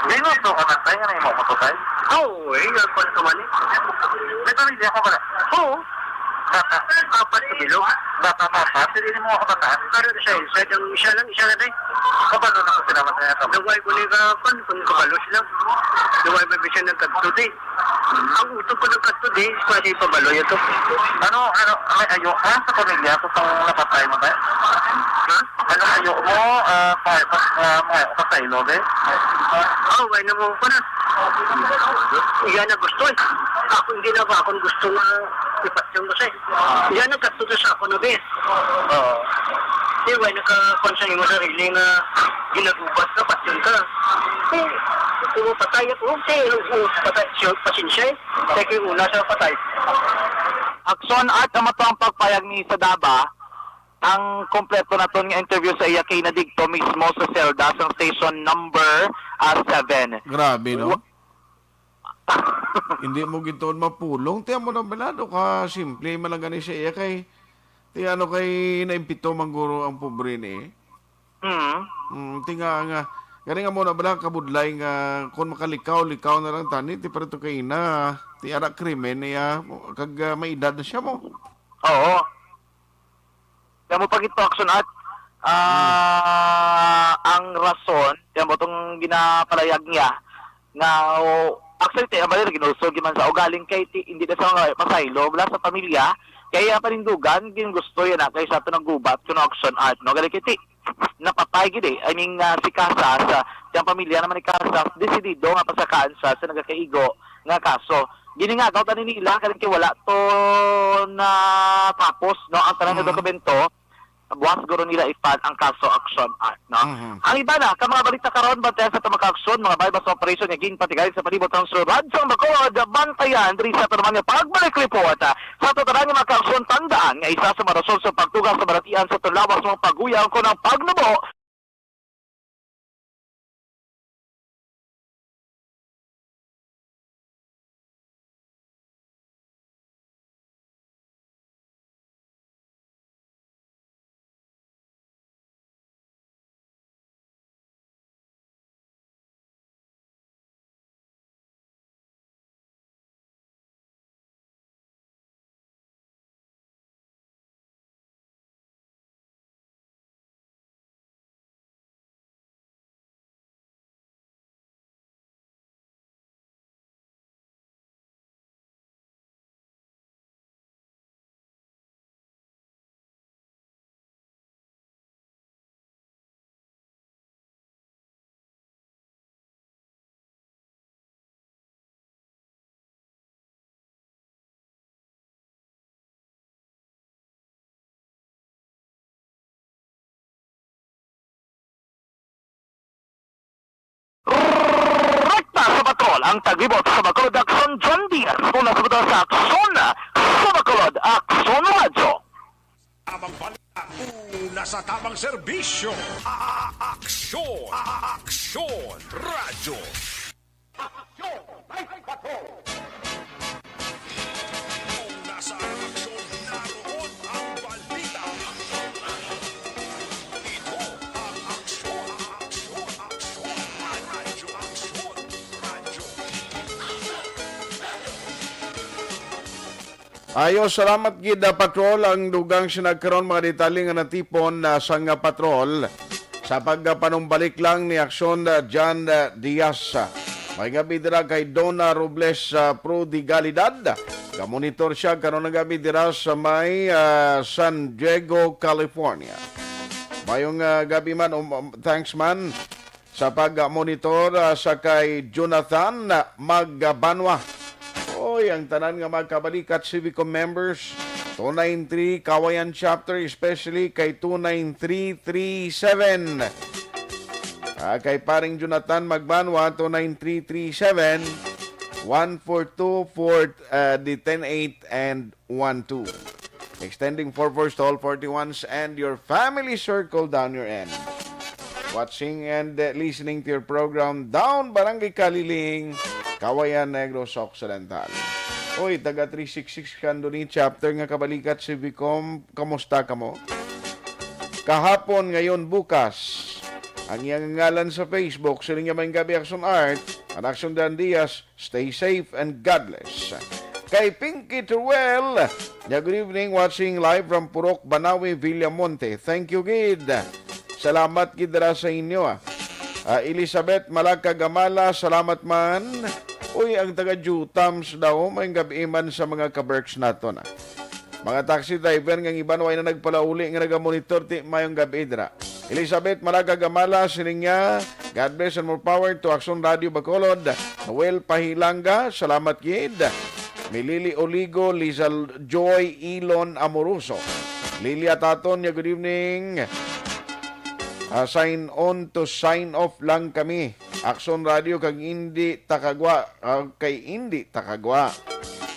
Di mo ito ka man tayo, ano mo ito tayo? Oo, eh, nga kwan ka man eh. May pamilya ka pala? Oo. Bata, apat sa bilo. Bata, bata, pwede mo ako bata. Pero siya, siya, siya lang, siya lang, eh. Kabalo na ko sila, mataya ka. Daway ko ni ka, kwan, kung kabalo sila. Daway ba siya nagkadto, di? Ang utok ko nagkadto, di? Pwede pabalo yun to. Ano, ano, may ayo ka sa pamilya ko kung napatay mo ba? Ha? Ano ayo mo, ah, pa, pa, ah, may, pa sa ilog eh? Oh, why na mo ko na? Iya na gusto eh. Ako hindi na ba akong gusto nga ipatyon ko siya eh. Iya na gusto sa ako na be. Oo. Di, why naka-, kwan sa imo sarili nga ginagubat ka, patyon ka? Eh, kung patay ako, okay, patay, siya, pasensya eh. Kaya kayo una siya patay. Action Art ang matang pagpayag ni Sadaba. Ang kompleto naton nga interview sa iya kay na didto mismo sa selda sang station number, ah, seven. Grabe, no? Wa- Hindi mo gituon mapulong. Tiyan mo na, balado ka, simple man lang gani sa iya kay, ti ano kay naimpito man guro ang pobre ni. Mm. Mm, ti nga, nga, gani nga mo na bala kabudlay nga kung makalikaw, likaw na lang tani, ti pero to kay ina, ti ara krimen niya, kag, ah, may edad na siya mo. Oo. Kaya mo pag ito, Action Art, ah, ang rason, kaya mo itong ginapalayag niya, nga, o, actually, ti, abali, ginulsol, giman sa ugaling kay, ti, hindi na sa mga masaylo, wala sa pamilya, kaya panindugan, gin gusto yan na, kay sa ito naggubat, kuno Action Art, no? Galing kay, ti, napatay gid eh. I mean, ah, si Casas, ah, siyang pamilya naman ni Casas, desidido nga pasakaan siya sa nagakaigo nga kaso. Giningagaw tani nila, kaling kay wala to natapos, no, ang tanan nga Mm. dokumento, buwas guro nila i-file ang kaso Action Art, no? Mhm. Ang iba na, ka mga balita karon, bantayan sa tumaka aksyon, mga buy-bust operation nga ginpatigay sa palibot sang syudad sang Bacolod, bantayan diri sa ito naman nga pagbalik report, ah, sa ito tanan nga mga kaaksyon, tandaan nga isa sa mga rason sa pagtuga sa balatian sa ito lawas mga paguyang kon ang pagnubo Rekta sa patrol ang taglibot sa Bacolod Aksyon, John Diaz, mula sa patrol sa Aksyon, sa Bacolod Aksyon Radyo. Tamang balita, una sa tamang serbisyo. A-, a-, a-, aksyon. A-, a-, aksyon. Radyo. Aksyon. Live Patrol. Una sa aksyon, naroon ang balita. Ito ang aksyon, aksyon, aksyon. Radyo Aksyon. Radyo. Ayo, salamat gid, ah, Patrol. Ang dugang sinagkaron mga detalye nga natipon, ah, sang, ah, Patrol sa pagpanumbalik lang ni Aksyon, ah, John, ah, Diaz. May gabi dira kay Donna Robles, ah, Prodigalidad. Gamonitor siya karon nga gabi dira sa may, ah, San Diego, California. Mayong, ah, gabi man, um, um, thanks man. Sa pag-monitor, ah, sa kay Jonathan Magbanwa. Oy, ang tanan nga mga Kabalikat Civicom members, two nine three Kawayan Chapter, especially kay two nine three three seven. Ah, kay paring Jonathan Magbanwa, two nine three three seven, one four two four, ah, di ten eight and one two. Extending four fours to all forty-ones and your family circle down your end. Watching and, uh, listening to your program down Barangay Kaliling, Kawayan, Negros Occidental. Oy, taga three six six Candoni Chapter nga kabalikat si Vicom, kamusta kamo? Kahapon, ngayon, bukas. Ang iyang ngalan sa Facebook, siling niya, "Maayong gabi, Action Art, and Action Dan Diaz, stay safe and God bless." Kay Pinky Truel, niya, "Good evening, watching live from Purok Banawi, Villamonte." Thank you, gid. Salamat gid dira sa inyo, ah. Ah, Elizabeth Malacagamala, salamat man. Uy, ang taga Jutams daw, maayong gabi man sa mga ka-Berks naton, ah. Mga taxi driver nga ang iban way na nagpalauli nga nagamonitor, ti maayong gabi dira. Elizabeth Malacagamala, siling niya, "God bless and more power to Action Radio Bacolod." Noel Pahilanga, salamat gid. Milili Oligo, Liza Joy Ilon Amoroso. Lilia Taton niya, "Good evening. Ah, sign on to sign off lang kami. Action Radio kag Indi Takagwa, ah, kay Indi Takagwa."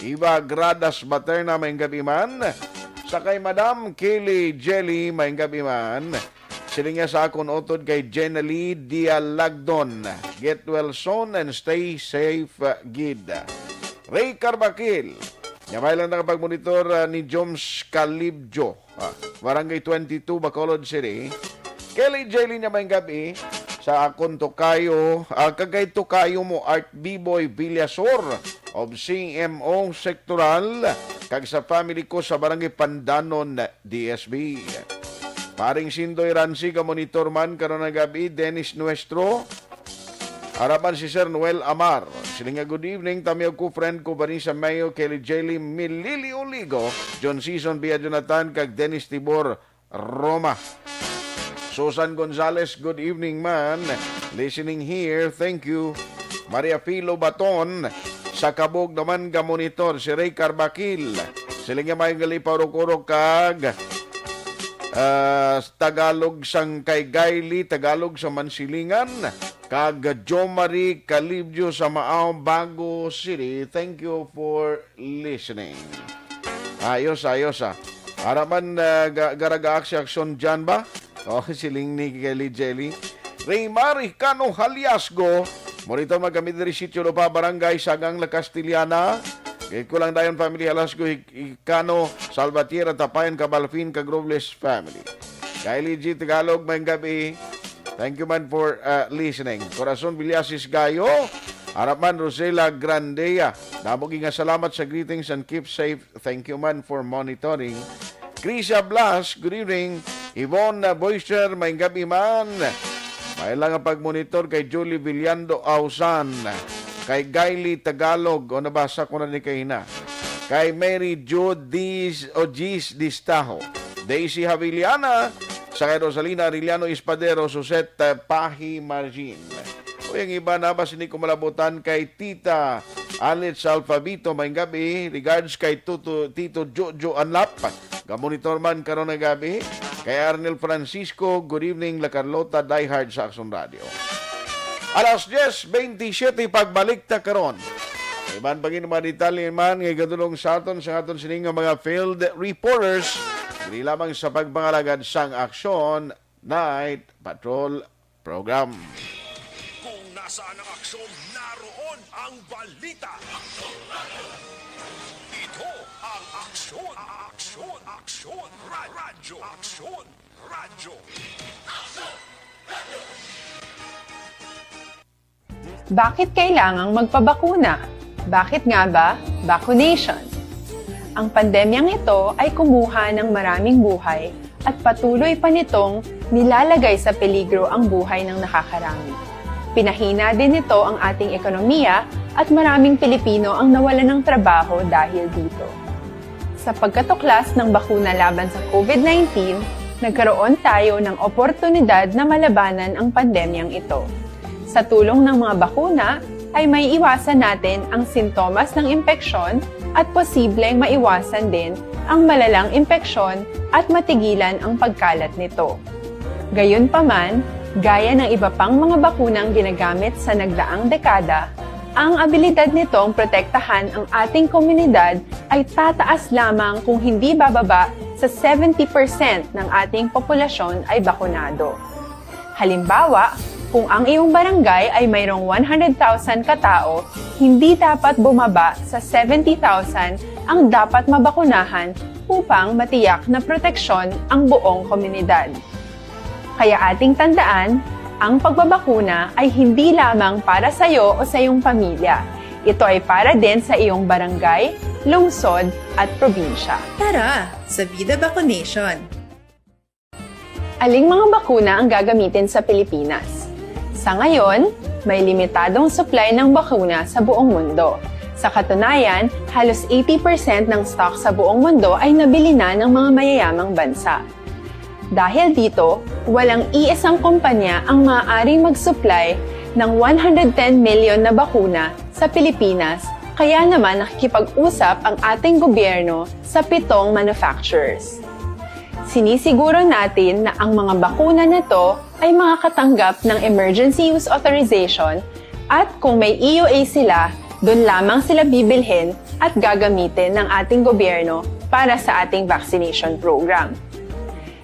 Iba Gradas Baterna, maayong gabi man. Sa kay Madam Kelly Jelly, maayong gabi man. Siling niya sa akon utod kay Jenny Dialagdon. Get well soon and stay safe, uh, gid. Ray Carbakil. Niya, may lang nakapagmonitor, uh, ni Joms Calibjo, uh, Barangay twenty-two, Bacolod City. Kelly Jelly niya, maayong gabi sa akon tokayo, uh, kag kay tokayo mo, Art Biboy Villasor of C M O Sectoral, kag sa family ko sa Barangay Pandanon, D S B. Paring Sindoy Ransi, ka-monitor man karon nga gabi, Dennis Nuestro. Araman si Sir Noel Amar. Siling niya, "Good evening, tami ko, friend ko, Vanessa Mayo, Kelly Jelly, Milili Oligo, John Season, Bia Jonathan, kag Dennis Tibor Roma." Susan Gonzales, "Good evening, man. Listening here. Thank you." Maria Filo Baton, sa Kabog naman, ga-monitor si Ray Carbakil. Siling niya, "Maayong gali, paurok-urok kag, ah, Tagalog sang kay Gaily, Tagalog sa Mansilingan, kag Jomari Calibjo sa Maao, Bago City. Thank you for listening." Ayos, ayos, ah. Ara man, ah, ga-, garagaak si Aksyon dyan ba? Oh, siling ni Kelly Jelly. Raymar Hicano Haliasgo, monitor man kami diri Sitio Lupa, Barangay Sagang, La Castellana. Kay ko lang dayon, family Halasgo, Hic-, Hicano, Salvatierra, Tapayan, Cabalfin, kag Robles family. Kylie G Tagalog, maayong gabi. Thank you man for, uh, listening. Corazon Villasis Gayo, ara man Rosela Grandea. Damo gid nga salamat sa greetings and keep safe. Thank you man for monitoring. Crisia Blas, good evening. Yvonne Boyster, maayong gabi man. May lang ang pagmonitor kay Julie Villando Ausan, kay Gaily Tagalog, o nabasa ko na ni kahina. Kay Mary Jude Dis-, o Gis Distaho, Daisy Haviliana, sa kay Rosalina Arellano Espadero, Suset, eh, Pahi Margin. O, ang iba na ba sini kumalabutan kay Tita Alit sa Alfabito, maayong gabi. Regards kay Tuto, Tito Jojo Anlap. Ga-monitor man karon nga gabi. Kay Arnel Francisco, good evening, La Carlota, diehard sa Action Radio. Alas diyes bentisiete, pagbalik ta karon. Iban pa gid mga detalye man nga igadulong sa aton sa aton sini nga mga field reporters. Dili lamang sa pagpangalagad sang Aksyon Night Patrol Program. Kung nasaan ang aksyon, naroon ang balita. Ito ang Aksyon, Aksyon, Aksyon, Ra-, Radyo, Aksyon, Radyo. Bakit kailangang magpabakuna? Bakit nga ba vaccination? Ang pandemyang ito ay kumuha ng maraming buhay at patuloy pa nitong nilalagay sa peligro ang buhay ng nakakarami. Pinahina din nito ang ating ekonomiya at maraming Pilipino ang nawalan ng trabaho dahil dito. Sa pagkatuklas ng bakuna laban sa COVID nineteen, nagkaroon tayo ng oportunidad na malabanan ang pandemyang ito. Sa tulong ng mga bakuna, ay maiiwasan natin ang sintomas ng impeksyon at posibleng maiwasan din ang malalang impeksyon at matigilan ang pagkalat nito. Gayunpaman, gaya ng iba pang mga bakunang ginagamit sa nagdaang dekada, ang abilidad nitong protektahan ang ating komunidad ay tataas lamang kung hindi bababa sa seventy percent ng ating populasyon ay bakunado. Halimbawa, Kung ang iyong barangay ay mayroong one hundred thousand ka tawo, hindi dapat bumaba sa seventy thousand ang dapat mabakunahan upang matiyak na proteksyon ang buong komunidad. Kaya ating tandaan, ang pagbabakuna ay hindi lamang para sa iyo o sa iyong pamilya. Ito ay para din sa iyong barangay, lungsod, at probinsya. Tara, sa Vida Vaccination! Aling mga bakuna ang gagamitin sa Pilipinas? Sa ngayon, may limitadong supply ng bakuna sa buong mundo. Sa katunayan, halos eighty percent ng stock sa buong mundo ay nabili na ng mga mayayamang bansa. Dahil dito, walang iisang kumpanya ang maaaring mag-supply ng one hundred ten million na bakuna sa Pilipinas, kaya naman nakikipag-usap ang ating gobyerno sa pitong manufacturers. Sinisiguro natin na ang mga bakuna na to ay makakatanggap ng Emergency Use Authorization, at kung may E U A sila, doon lamang sila bibilhin at gagamitin ng ating gobyerno para sa ating vaccination program.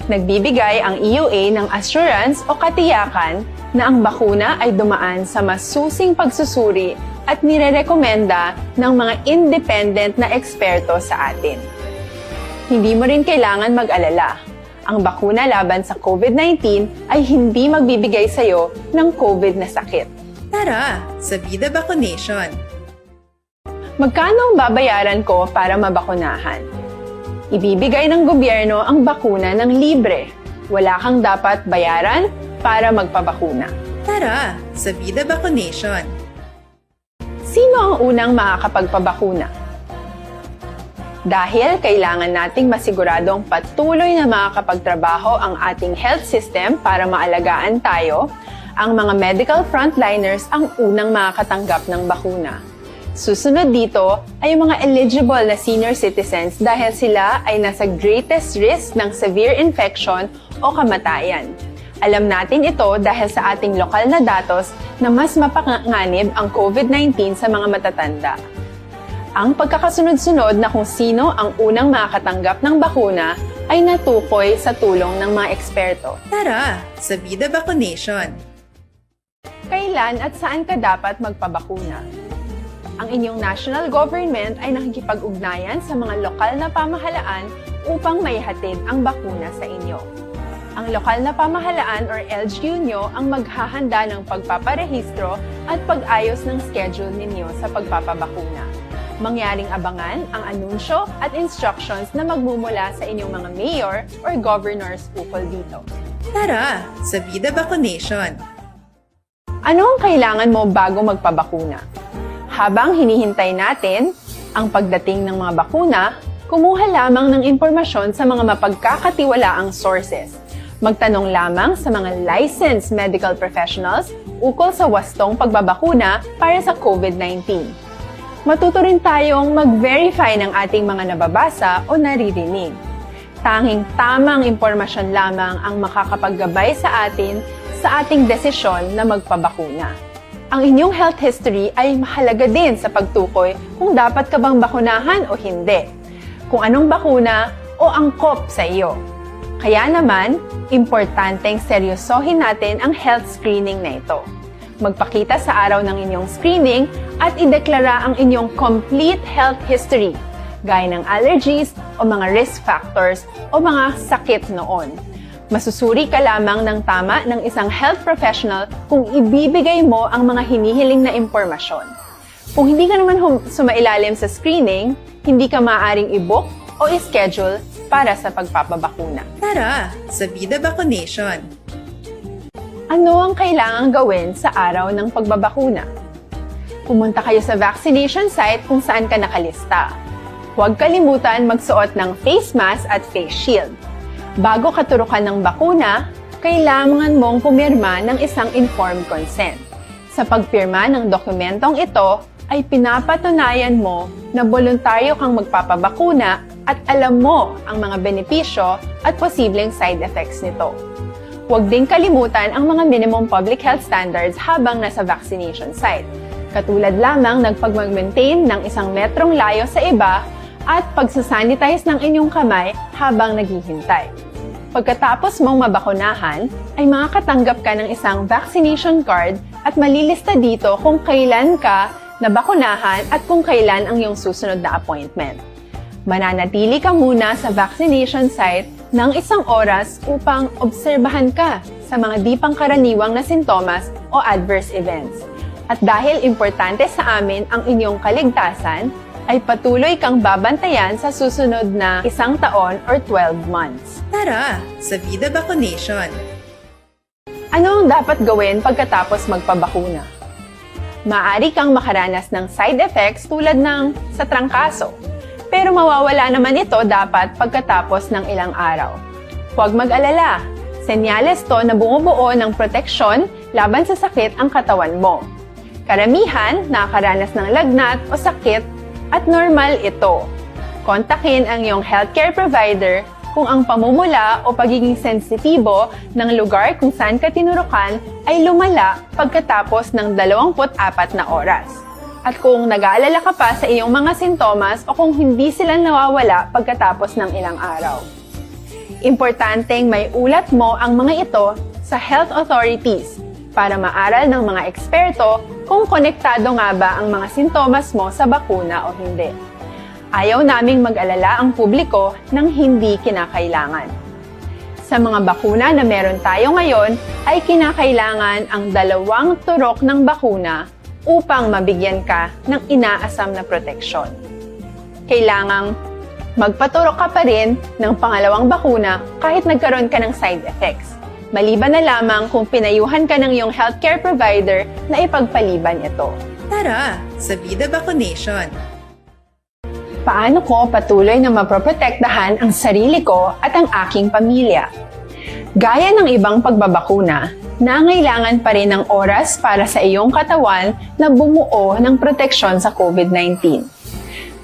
Nagbibigay ang E U A ng assurance o katiyakan na ang bakuna ay dumaan sa masusing pagsusuri at nirerekomenda ng mga independent na eksperto sa atin. Hindi mo rin kailangan mag-alala. Ang bakuna laban sa COVID nineteen ay hindi magbibigay sa iyo ng COVID na sakit. Tara, sa Vida Vaccination! Magkano ang babayaran ko para mabakunahan? Ibibigay ng gobyerno ang bakuna ng libre. Wala kang dapat bayaran para magpabakuna. Tara, sa Vida Vaccination! Sino ang unang makakapagpabakuna? Dahil kailangan nating masiguradong patuloy na makakapagtrabaho ang ating health system para maalagaan tayo, ang mga medical frontliners ang unang makakatanggap ng bakuna. Susunod dito ay ang mga eligible na senior citizens dahil sila ay nasa greatest risk ng severe infection o kamatayan. Alam natin ito dahil sa ating lokal na datos na mas mapanganib ang COVID nineteen sa mga matatanda. Ang pagkakasunod-sunod na kung sino ang unang makakatanggap ng bakuna ay natukoy sa tulong ng mga eksperto. Tara, sa Vida Vaccination! Kailan at saan ka dapat magpabakuna? Ang inyong national government ay nakikipag-ugnayan sa mga lokal na pamahalaan upang maihatid ang bakuna sa inyo. Ang lokal na pamahalaan or L G U nyo ang maghahanda ng pagpaparehistro at pag-ayos ng schedule ninyo sa pagpapabakuna. Mangyaring abangan ang anunsyo at instructions na magmumula sa inyong mga mayor or governors ukol dito. Tara, sa Vida Vaccination! Ano ang kailangan mo bago magpabakuna? Habang hinihintay natin ang pagdating ng mga bakuna, kumuha lamang ng impormasyon sa mga mapagkakatiwalaang sources. Magtanong lamang sa mga licensed medical professionals ukol sa wastong pagbabakuna para sa COVID nineteen. Matuto rin tayong mag-verify ng ating mga nababasa o naririnig. Tanging tamang impormasyon lamang ang makakapaggabay sa atin sa ating desisyon na magpabakuna. Ang inyong health history ay mahalaga din sa pagtukoy kung dapat ka bang bakunahan o hindi, kung anong bakuna o angkop sa iyo. Kaya naman, importanteng seryosohin natin ang health screening na ito. Magpakita sa araw ng inyong screening at ideklara ang inyong complete health history, gaya ng allergies o mga risk factors o mga sakit noon. Masusuri ka lamang ng tama ng isang health professional kung ibibigay mo ang mga hinihiling na impormasyon. Kung hindi ka naman hum- sumailalim sa screening, hindi ka maaaring i-book o i-schedule para sa pagpapabakuna. Tara, sa Vida Vaccination! Ano ang kailangang gawin sa araw ng pagbabakuna? Pumunta kayo sa vaccination site kung saan ka nakalista. Huwag kalimutan magsuot ng face mask at face shield. Bago katurukan ng bakuna, kailangan mong pumirma ng isang informed consent. Sa pagpirma ng dokumentong ito, ay pinapatunayan mo na boluntaryo kang magpapabakuna at alam mo ang mga benepisyo at posibleng side effects nito. Huwag din kalimutan ang mga minimum public health standards habang nasa vaccination site, katulad lamang ng pagmag-maintain ng isang metrong layo sa iba at pagsasanitize ng inyong kamay habang naghihintay. Pagkatapos mong mabakunahan, ay makakatanggap ka ng isang vaccination card at malilista dito kung kailan ka nabakunahan at kung kailan ang iyong susunod na appointment. Mananatili ka muna sa vaccination site ng isang oras upang obserbahan ka sa mga di pangkaraniwang na sintomas o adverse events. At dahil importante sa amin ang inyong kaligtasan, ay patuloy kang babantayan sa susunod na isang taon or twelve months. Tara sa Vida Vaccination! Ano ang dapat gawin pagkatapos magpabakuna? Maaari kang makaranas ng side effects tulad ng sa trangkaso, pero mawawala naman ito dapat pagkatapos ng ilang araw. Huwag mag-alala, senyales to na bumubuo ng proteksyon laban sa sakit ang katawan mo. Karamihan nakakaranas ng lagnat o sakit at normal ito. Kontakin ang iyong healthcare provider kung ang pamumula o pagiging sensitibo ng lugar kung saan ka tinurukan ay lumala pagkatapos ng dalawampu't apat na oras. At kung nag-aalala ka pa sa iyong mga sintomas o kung hindi sila nawawala pagkatapos ng ilang araw. Importanteng may ulat mo ang mga ito sa health authorities para maaral ng mga eksperto kung konektado nga ba ang mga sintomas mo sa bakuna o hindi. Ayaw naming mag-alala ang publiko ng hindi kinakailangan. Sa mga bakuna na meron tayo ngayon, ay kinakailangan ang dalawang turok ng bakuna upang mabigyan ka ng inaasam na proteksyon. Kailangang magpaturok ka pa rin ng pangalawang bakuna kahit nagkaroon ka ng side effects, maliban na lamang kung pinayuhan ka ng iyong healthcare provider na ipagpaliban ito. Tara sa Vida Vaccination! Paano ko patuloy na mapoprotektahan ang sarili ko at ang aking pamilya? Gaya ng ibang pagbabakuna, nangailangan pa rin ng oras para sa iyong katawan na bumuo ng proteksyon sa COVID nineteen.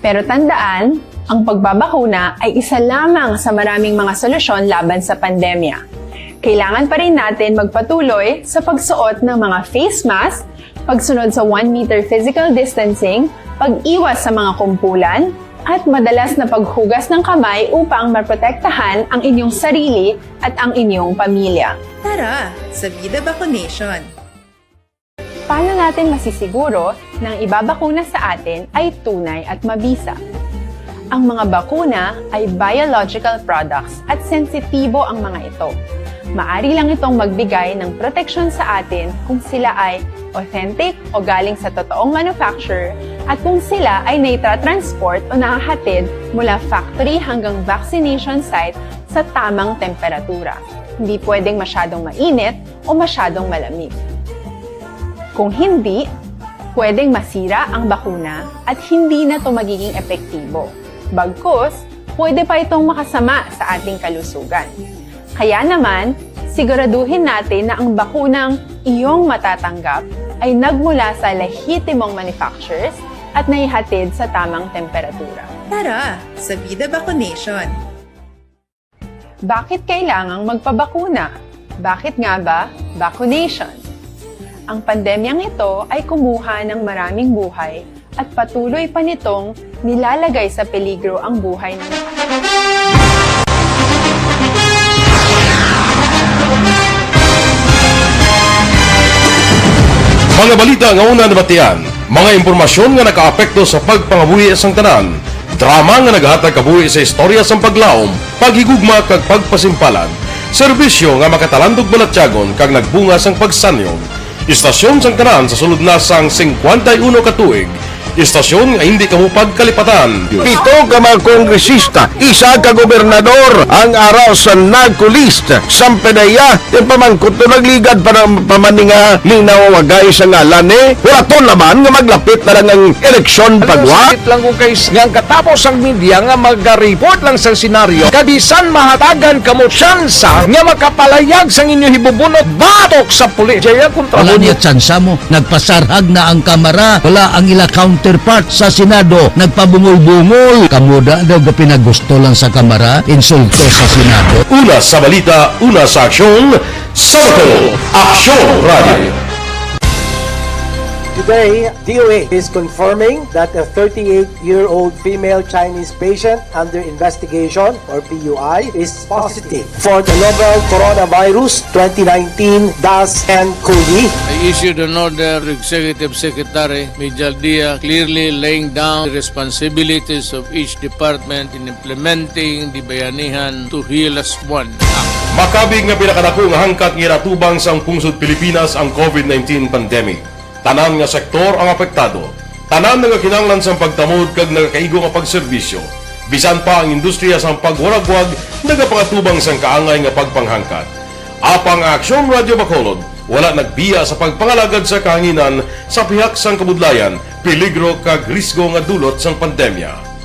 Pero tandaan, ang pagbabakuna ay isa lamang sa maraming mga solusyon laban sa pandemya. Kailangan pa rin natin magpatuloy sa pagsuot ng mga face mask, pagsunod sa one meter physical distancing, pag-iwas sa mga kumpulan, at madalas na paghugas ng kamay upang maprotektahan ang inyong sarili at ang inyong pamilya. Tara sa Vida Vaccination! Paano natin masisiguro na ang ibabakuna sa atin ay tunay at mabisa? Ang mga bakuna ay biological products at sensitibo ang mga ito. Maari lang itong magbigay ng proteksyon sa atin kung sila ay authentic o galing sa totoong manufacturer at kung sila ay naitatransport o nahahatid mula factory hanggang vaccination site sa tamang temperatura. Hindi pwedeng masyadong mainit o masyadong malamig. Kung hindi, pwedeng masira ang bakuna at hindi na ito magiging epektibo. Bagkus, pwede pa itong makasama sa ating kalusugan. Kaya naman, siguraduhin natin na ang bakunang iyong matatanggap ay nagmula sa lehitimong manufacturers at naihatid sa tamang temperatura. Tara sa Vida Vaccination! Bakit kailangang magpabakuna? Bakit nga ba vaccination? Ang pandemyang ito ay kumuha ng maraming buhay at patuloy pa nitong nilalagay sa peligro ang buhay ng Mga balita nga una nabatian, mga impormasyon nga nakaapekto sa pagpangabuhi sang tanan, drama nga nagahatag kabuhi sa istorya sang paglaom, paghigugma kag pagpasimpalan, serbisyo nga makatalandog balatyagon kag nagbunga sang pagsanyog. Istasyon sang tanan sa sulod na sang singkwenta y uno ka tuig, istasyon nga hindi kamo pagkalipatan. Pito ka mga kongresista, isa ka gobernador ang ara sa NAGCO list sang PDEA. Ti pamangkot to nagligad pa na pa man ni nga linawagay sa ngalan ni. Hulaton naman nga maglapit na lang ang eleksyon pagwa. Sakit lang kung kay nga ang katapos ang media nga magareport lang sa senaryo. Kabisan mahatagan kamo tsansa nga makapalayag sang inyo hibubunot batok sa pulis. Jaya kontra. Wala niya tsansa mo. Nagpasarhag na ang Kamara. Wala ang ila counterpart sa Senado. Nagpabungol-bungol. Kamo da daw ga pinagusto lang sa Kamara, insulto sa Senado. Una sa balita, una sa aksyon, Sabado, Aksyon Radio. Today, D O H is confirming that a thirty-eight-year-old female Chinese patient under investigation, or P U I, is positive for the novel coronavirus twenty nineteen dash N cov. I issued an order to Executive Secretary Mijal Dia, clearly laying down the responsibilities of each department in implementing the Bayanihan to Heal As One Act. Makabig nga pinakadako nga hangkat nga ginatubang sang pungsod Pilipinas ang COVID nineteen pandemic. Tanan nga sektor ang apektado. Tanan nagakinahanglan sang pagtamod kag nagakaigo nga pagserbisyo. Bisan pa ang industriya sang pagwaragwag nagapangatubang sang kaangay nga pagpanghangkat. Apang ang Aksyon Radyo Bacolod wala nagbiya sa pagpangalagad sa kahanginan sa pihak sang kabudlayan, peligro kag risgo nga dulot sang pandemya.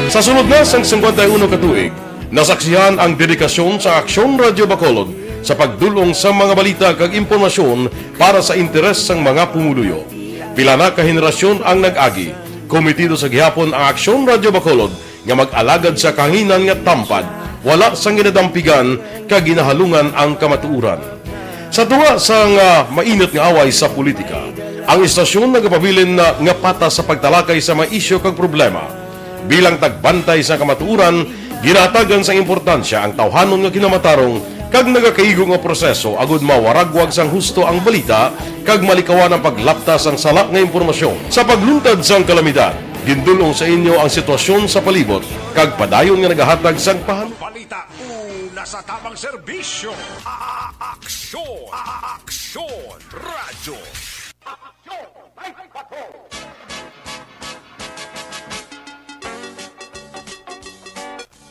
Sa sulod na sang singkwenta y uno ka tuig, nasaksihan ang dedikasyon sa Aksyon Radyo Bacolod sa pagdul-ong sa mga balita kag impormasyon para sa interes sang mga pumuluyo. Pila na ka henerasyon ang nag-agi. Komitido sa gihapon ang Aksyon Radyo Bacolod nga mag-alagad sa kahanginan nga tampad, wala sang ginadampigan kag ginahalungan ang kamatuoran. Sa tunga sang, ah, mainit nga away sa politika, ang istasyon nagapabilin na nga patas sa pagtalakay sa mga isyu kag problema. Bilang tagbantay sa kamatuoran, ginahatagan sang importansya ang tawhanon nga kinamatarong kag nagakaigo nga proseso agud mawaragwag sang husto ang balita kag malikawan ang paglapta sang sala nga impormasyon. Sa pagluntad sang kalamidad, gindul-ong sa inyo ang sitwasyon sa palibot kag padayon nga nagahatag sang pahan- Balita una sa tamang serbisyo. A-, a-, aksyon. A-, a-, aksyon. Radyo. Aksyon.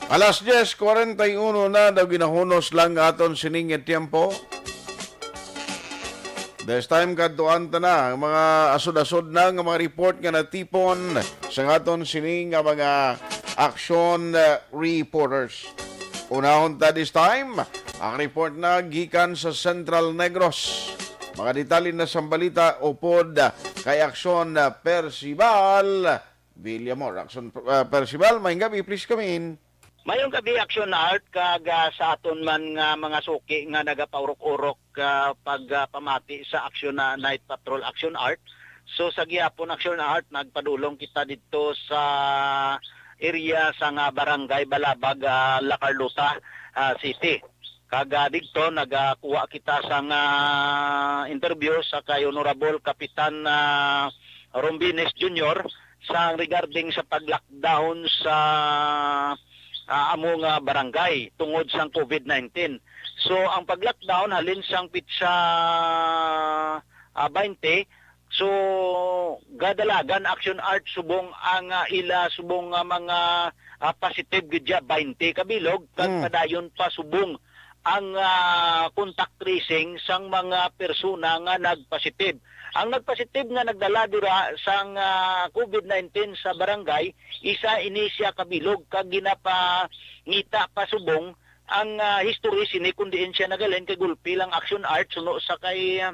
Alas diez cuarenta y uno na daw, ginahunos lang aton sining tiempo. This time, kadtuan ta na ang mga asod-asod na nga mga report nga natipon sa aton sini nga mga action, uh, reporters. Unahon ta this time ang report na gikan sa Central Negros. Mga detalye na sang balita upod kay Action, uh, Percival Villamor. Action, uh, Percival, maayong gabi, please come in. Mayong gabi, Action Art, kag, ah, sa aton man nga mga suki nga nagapaurok-urok, ah, pag, ah, pamati sa Action na Night Patrol, Action Art. So, sa gihapon, Action Art, nagpadulong kita didto sa area sa nga Barangay Balabag, ah, La Carlota, ah, City. Kag, ah, didto nagakuha kita sang, ah, interview sa kay Honorable Kapitan, ah, Rombines Junior sa regarding sa pag-lockdown sa, ah, amo nga barangay tungod sang COVID nineteen. So, ang pag-lockdown halin sang pitsa, ah, baynte, so, gadalagan, Action Art, subong ang, ah, ila subong nga mga, ah, positive gid siya, baynte ka bilog, kag Mm. padayon pa subong ang, ah, contact tracing sang mga persona nga nagpositive. Ang nagpositive nga nagdala dira sang, ah, COVID nineteen sa barangay, isa ini siya ka bilog kag ginapangita pa subong ang, ah, history sini kun diin siya naghalin kay gulpi lang, Action Art, suno sa kay, ah,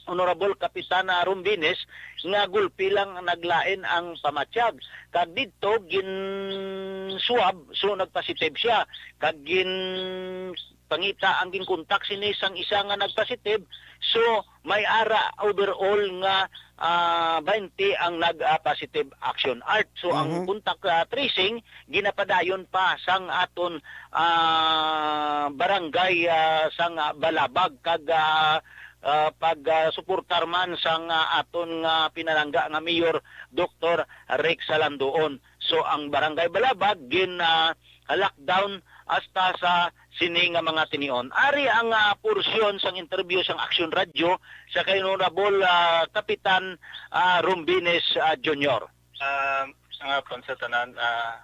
Honorable Kapitan, ah, Rombines nga gulpi lang naglain ang pamatyag. Kag didto gin-swab, so nagpositive siya. Kag ginpangita ang ginkontak sini sang isa nga nagpositive. So may ara overall nga, ah, baynte ang nag, ah, positive, Action Art. So ang Mhm. contact, ah, tracing ginapadayon pa sang aton, ah, barangay, ah, sang, ah, Balabag kag, ah, ah, pag, ah, suportar man sang, ah, aton nga pinalangga nga Mayor, Doktor Rex Salandoon. So, ang Barangay Balabag gin, ah, lockdown hasta sa sini nga mga tinion. Ari ang, ah, porsyon sang interview sang Action Radio sa kay Honorable, ah, Kapitan, ah, Rombines, ah, Junior. Ah, nga pon sa tanan, ah,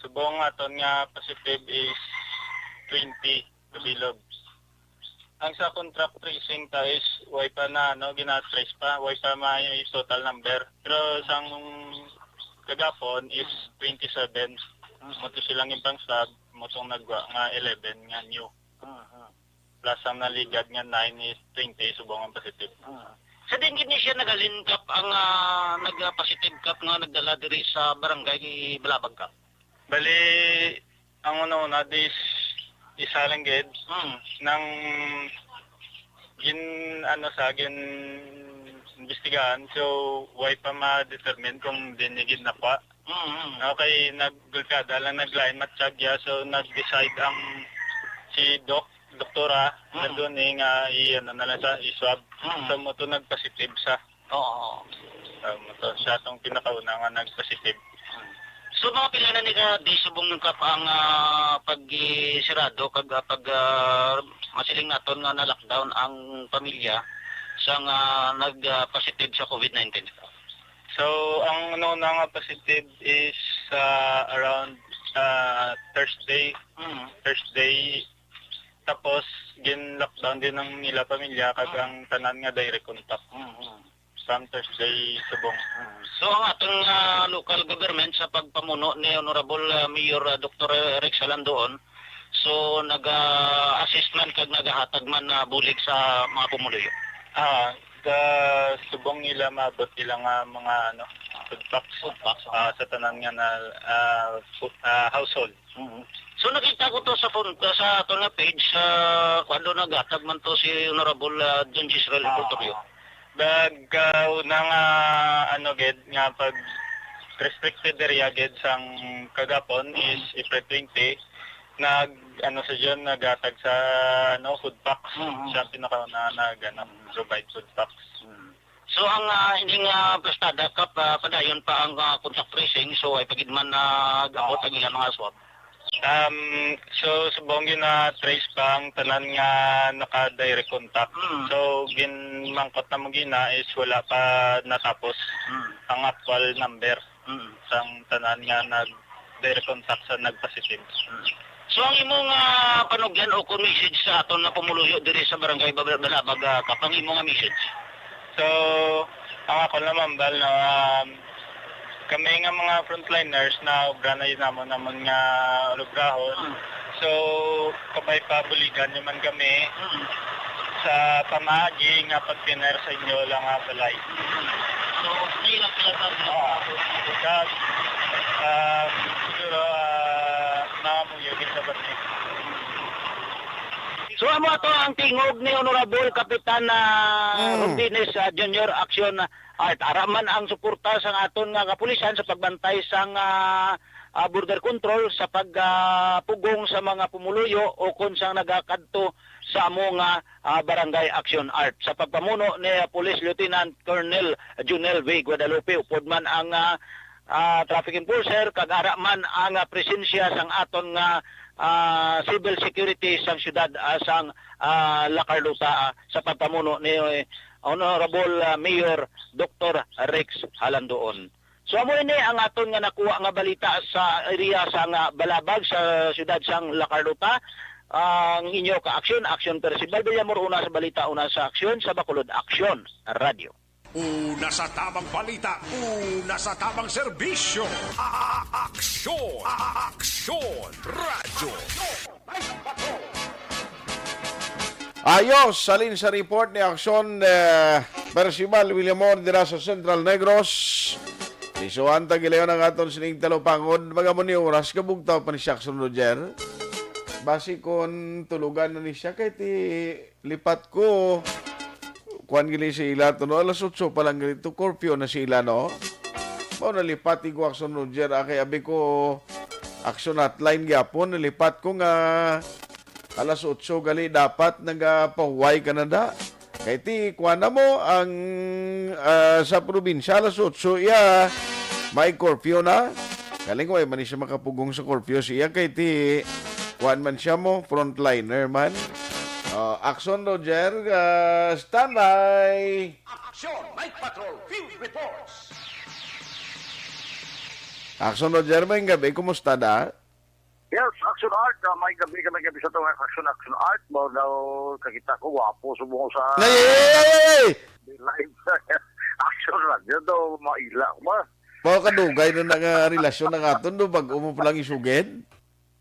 subong aton nga positive is twenty kabilog. Ang sa contact tracing ta is way pa na, ano, gina-trace pa, way pa may total number. Pero sang kagapon is twenty-seven. Mo to silang yung pang-swab, mo tong nagwa nga eleven nga new. Plus ang naligad nga nine is twenty, subong ang positive. Ah. Sa diin gid ni siya naghalin, Kap, ang, ah, nag-, ah, positive, Kap, nga nagdala diri sa barangay Balabag, Kap? Bali, ang una-una, dis, isa lang gid, Mm. nang gin, ano, sa gin imbestigahan, so, way pa ma-determine kung din niya gid nakuha. Mm, mm. Okay, naggulkada lang, naglain matsyag ya, so, nag-decide ang si Doc, doktora, Mm. nandun eh, nga, i-, ano na lang sa, i-swab. Mm. So, mo to nag-positive sa. Oo. Um, so, siya tong pinakauna nga nag-positive. So, mga pila na ni ka di subong ka pa ang, ah, pag-isirado kag, ah, pag, ah, masiling naton nga na-lockdown ang pamilya sa nga nag, ah, positive sa covid nineteen? So, ang una nga positive is, ah, around, ah, Thursday. Mm. Thursday. Tapos, gin-lockdown din ang ila pamilya kag Mm. ang tanan nga direct contact. Mm, mm. From Thursday subong. Mm. So, ang aton, ah, local government sa pagpamuno ni Honorable, ah, Mayor, ah, Doktor Rex Halandoon, so, naga-assist man kag nagahatag man, ah, bulig sa mga pumuluyo? Ah, sa subong nila maabot nila nga mga, ano, food packs. Food packs, ah, sa tanan nga na, ah, fu-, ah, household. Mhm. So, nakita ko to sa phone, sa ato nga page, sa kuwan, naghatag man to si Honorable, ah, John Jezreel Ah. Envoltorio. Nag, ah, una nga, ano, gid, nga pag restricted area gid sang kagapon is April twenty, nag, ano, sa June, naghatag sa, ano, food packs. Mhm. Siya ang pinakauna nag, ano, provide food packs. Mhm. So, ang, ah, ining, ah, plastada, Kap, ah, padayon pa ang, ah, contact tracing, so ay pa gid man nag-abot Ah. ang ilang mga swab. Um, so, subong gina-trace pa ang tanan nga naka-direct contact. Mm. So, ginmangkot na mo gina is wala pa natapos Mm. ang actual number Mm. sang tanan nga nag-direct contact sa nag-positive. Mm. So, ang imong, ah, panugyan o kung message sa aton nga pumuluyo diri sa Barangay Bab-, Balabag, ah, Kap, ang imong nga message? So, ang ako lang mambal na, um, kami nga mga frontliners na obra na yun namon, namon nga lubrahon. Mm. So, kabay pa buligan nyo man kami Mm. sa pamaagi nga pag-dinner sa inyo lang nga balay. So, pila, pila ka Oo. Kag, um, siguro, ah, mga muyo, gid sa batik. So, amo ato ang tingog ni Honorable Kapitan, ah, Mm. Rondines, ah, Junior Action Art. Ara man ang suporta sang aton nga kapulisan sa pagbantay sang, ah, ah, border control, sa pag, ah, pugong sa mga pumuluyo o kon sang nagakadto sa amo nga, ah, Barangay Action Art. Sa pagpamuno ni, ah, Police Lieutenant Colonel Junel V. Guadalupe, upod man ang, ah, ah, traffic enforcer, kag ara man ang, ah, presensya sang aton nga, ah, civil security sang siyudad, ah, sang, ah, La Carlota, ah, sa pagpamuno ni, eh, Honorable, ah, Mayor Doktor Rex Halandoon. So, amo ini ang aton nga nakuha nga balita sa area sang, ah, Balabag, sa siyudad sang La Carlota. Ang inyo ka-aksyon, Aksyon Percival Villamor, una sa balita, una sa aksyon, sa Bacolod Aksyon Radio. Una sa tamang balita, una sa tamang serbisyo. A-, a-, aksyon, a-, a-, aksyon, radyo. Ayos, salin sa report ni Aksyon, eh, Percival Villamor dira sa Central Negros. Lisuan ta gilayon ang aton sining talupangod. Magamo ni oras, kabugtaw pa ni siya, Aksyon Roger. Basi kon tulugan na ni siya, kay ti lipat ko. Kuan gili si ila to, no? Alas otso pa lang gali to, curfew na si ila, no? Mao na lipat ko, Aksyon Roger, ah, kay abi ko, Aksyon Hotline gyapon, nalipat ko nga alas otso gali dapat nagapahuway ka na da. Kay ti, kuan na mo, ang, ah, sa probinsya, alas otso, iya, may curfew na. Galing, way man ni siya makapugong sa curfew siya, kay ti, kuan man siya mo, frontliner man. Ah, Aksyon Roger, ah, standby! Aksyon, Night Patrol, Field Reports. Aksyon Roger, may gabi, kumusta da? Yes, Action Art, ah, may gabi kami gabi sa tong Action, Action Art. Mao daw kakita ko, wapo subong sa Ay, ay, ay, ay, ay! Live Action Radio daw, maila ko ba? Mao kadugay na na nga relasyon na nga aton, no? Bag-o mo palang isugid?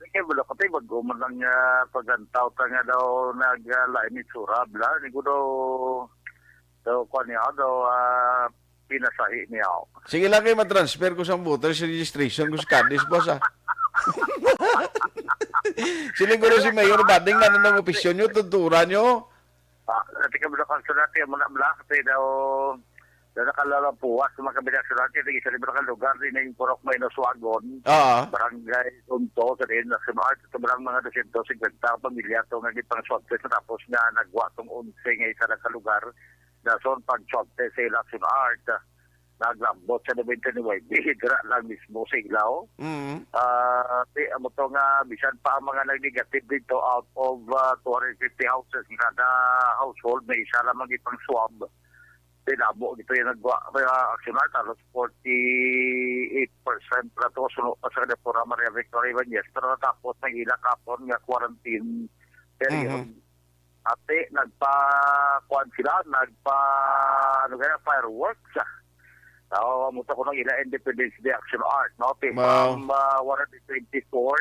Sige, wala ko tayo, bag-o man lang, ah, paghantaw ta nga daw nag, ah, lain itsura, bla. Di ko daw, daw, kuwan niya, daw, ah, pinasahi niya. Sige lang kay matransfer ko sa voter's registration ko sa Cadiz, boss, ah. Siling ko na si Mayor Bading, ano nang opisyon nyo, tunturan nyo? Ah, dati ka muna kang sunati, muna mula, kasi daw, daw nakalalampuas sa mga kabilang sunati, di isa rin ka lugar, din yung Purok Mainos Wagon, Ah, Barangay Sunto, sa din, na sunod, sa barang mga dosyentos singkwenta ang pamilya to nga gipang swab test tapos nga nagwa tong onse nga isa lang ka lugar, dason pag swab test sa ila sunod, naglambot sa nobenta y nuebe, dira lang mismo sa ilaw. Mm. Ah, ti-, amo to nga, bisan pa ang mga nag-negative dito, out of, ah, two hundred fifty houses, kada household, may isa lamang ipang swab. Ti, damo dito yung nagwa, kaya aksyonar, halos forty-eight percent na to, suno pa sa kanila, Maria Victoria Ibanez, pero natapos ng ila kapon nga quarantine period. Mhm. Ate, nagpa, kuwan sila, nagpa, ano kaya, fireworks, ah. Tao, amo to kuno ang ila Independence Day Action Art, no? Ti, Wow. From, ah, one hundred twenty-four,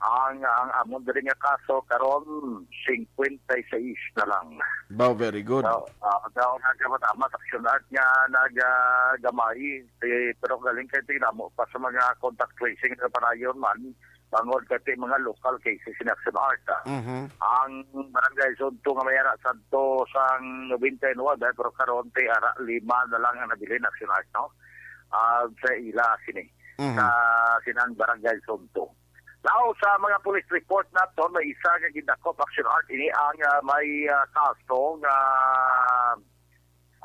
ang, ang amon diri nga kaso, karon, cinquenta y seis na lang. Wow, very good. So, ah, daw nga gamat-amat Action Art nga nag, ah, gamay, ti, pero galing kay tingnan mo pa sa mga contact tracing na panayon man, bangod kay ti mga local cases in Action Art, ah. Mhm. Ang Barangay Sunto nga may ara sadto sang nobenta y nuebe, pero karon ti ara lima na lang ang nabilin Action Art, no? Ah, sa ila sini, Mhm. sa sinang Barangay Sunto. Now, sa mga police report naton, may isa nga gindakop Action Art ini ang, ah, may, ah, kaso nga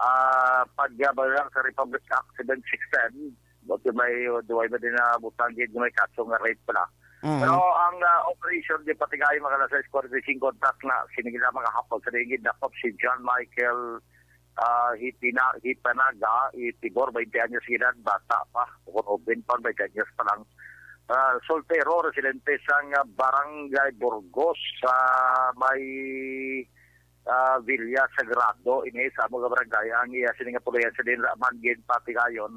ah, pagbalang sa Republic Act seven six ten, buti may, duway ba din na butang gid nga may kaso nga rape pala. Mhm. Pero ang, ah, operation di patigayon mga alas sais forty-five kontak na sinigla mga hapon sa ringid dakop si John Michael, ah, Hipina-, Hipanaga, Itibor, twenty anyos edad, bata pa, o kung open pa, twenty anyos pa lang. Ah, soltero, residente sa, ah, Barangay Burgos, sa may ah, Villa Sagrado, ini sa amo nga barangay. Ang iya sini nga puloyan sa din man ginpatigayon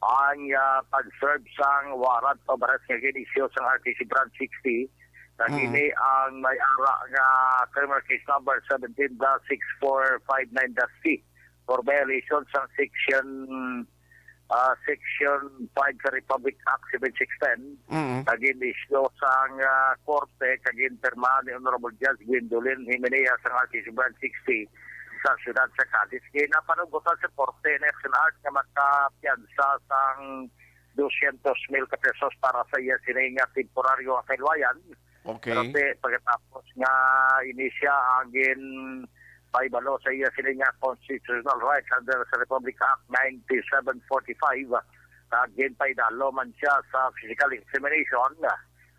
ang, ah, pag-serve sang warrant of arrest nga gin-issue sang R T C Branch sixty. Nag Mm. Ini ang may ara nga criminal case number seventeen dash six four five nine dash C for violation sang section ah, Section five sa Republic Act seven six ten, Mm. Naging isyu sang, ah, korte kag ginpirmahan ni Honorable Judge Gwendolyn Jimenez sang R T C Branch sixty sa siyudad sa Cadiz. Kay napanugotan sa korte ni Action Art nga makapiyansa sang dosyentos mil ka pesos para sa iya sini nga temporaryo nga kaluwayan. Okay. Pero ti, pagkatapos nga ini siya ang ginpahibalo sa iya sini nga constitutional rights under sa Republic Act ninety-seven forty-five, kag ginpaidalo man siya sa physical examination.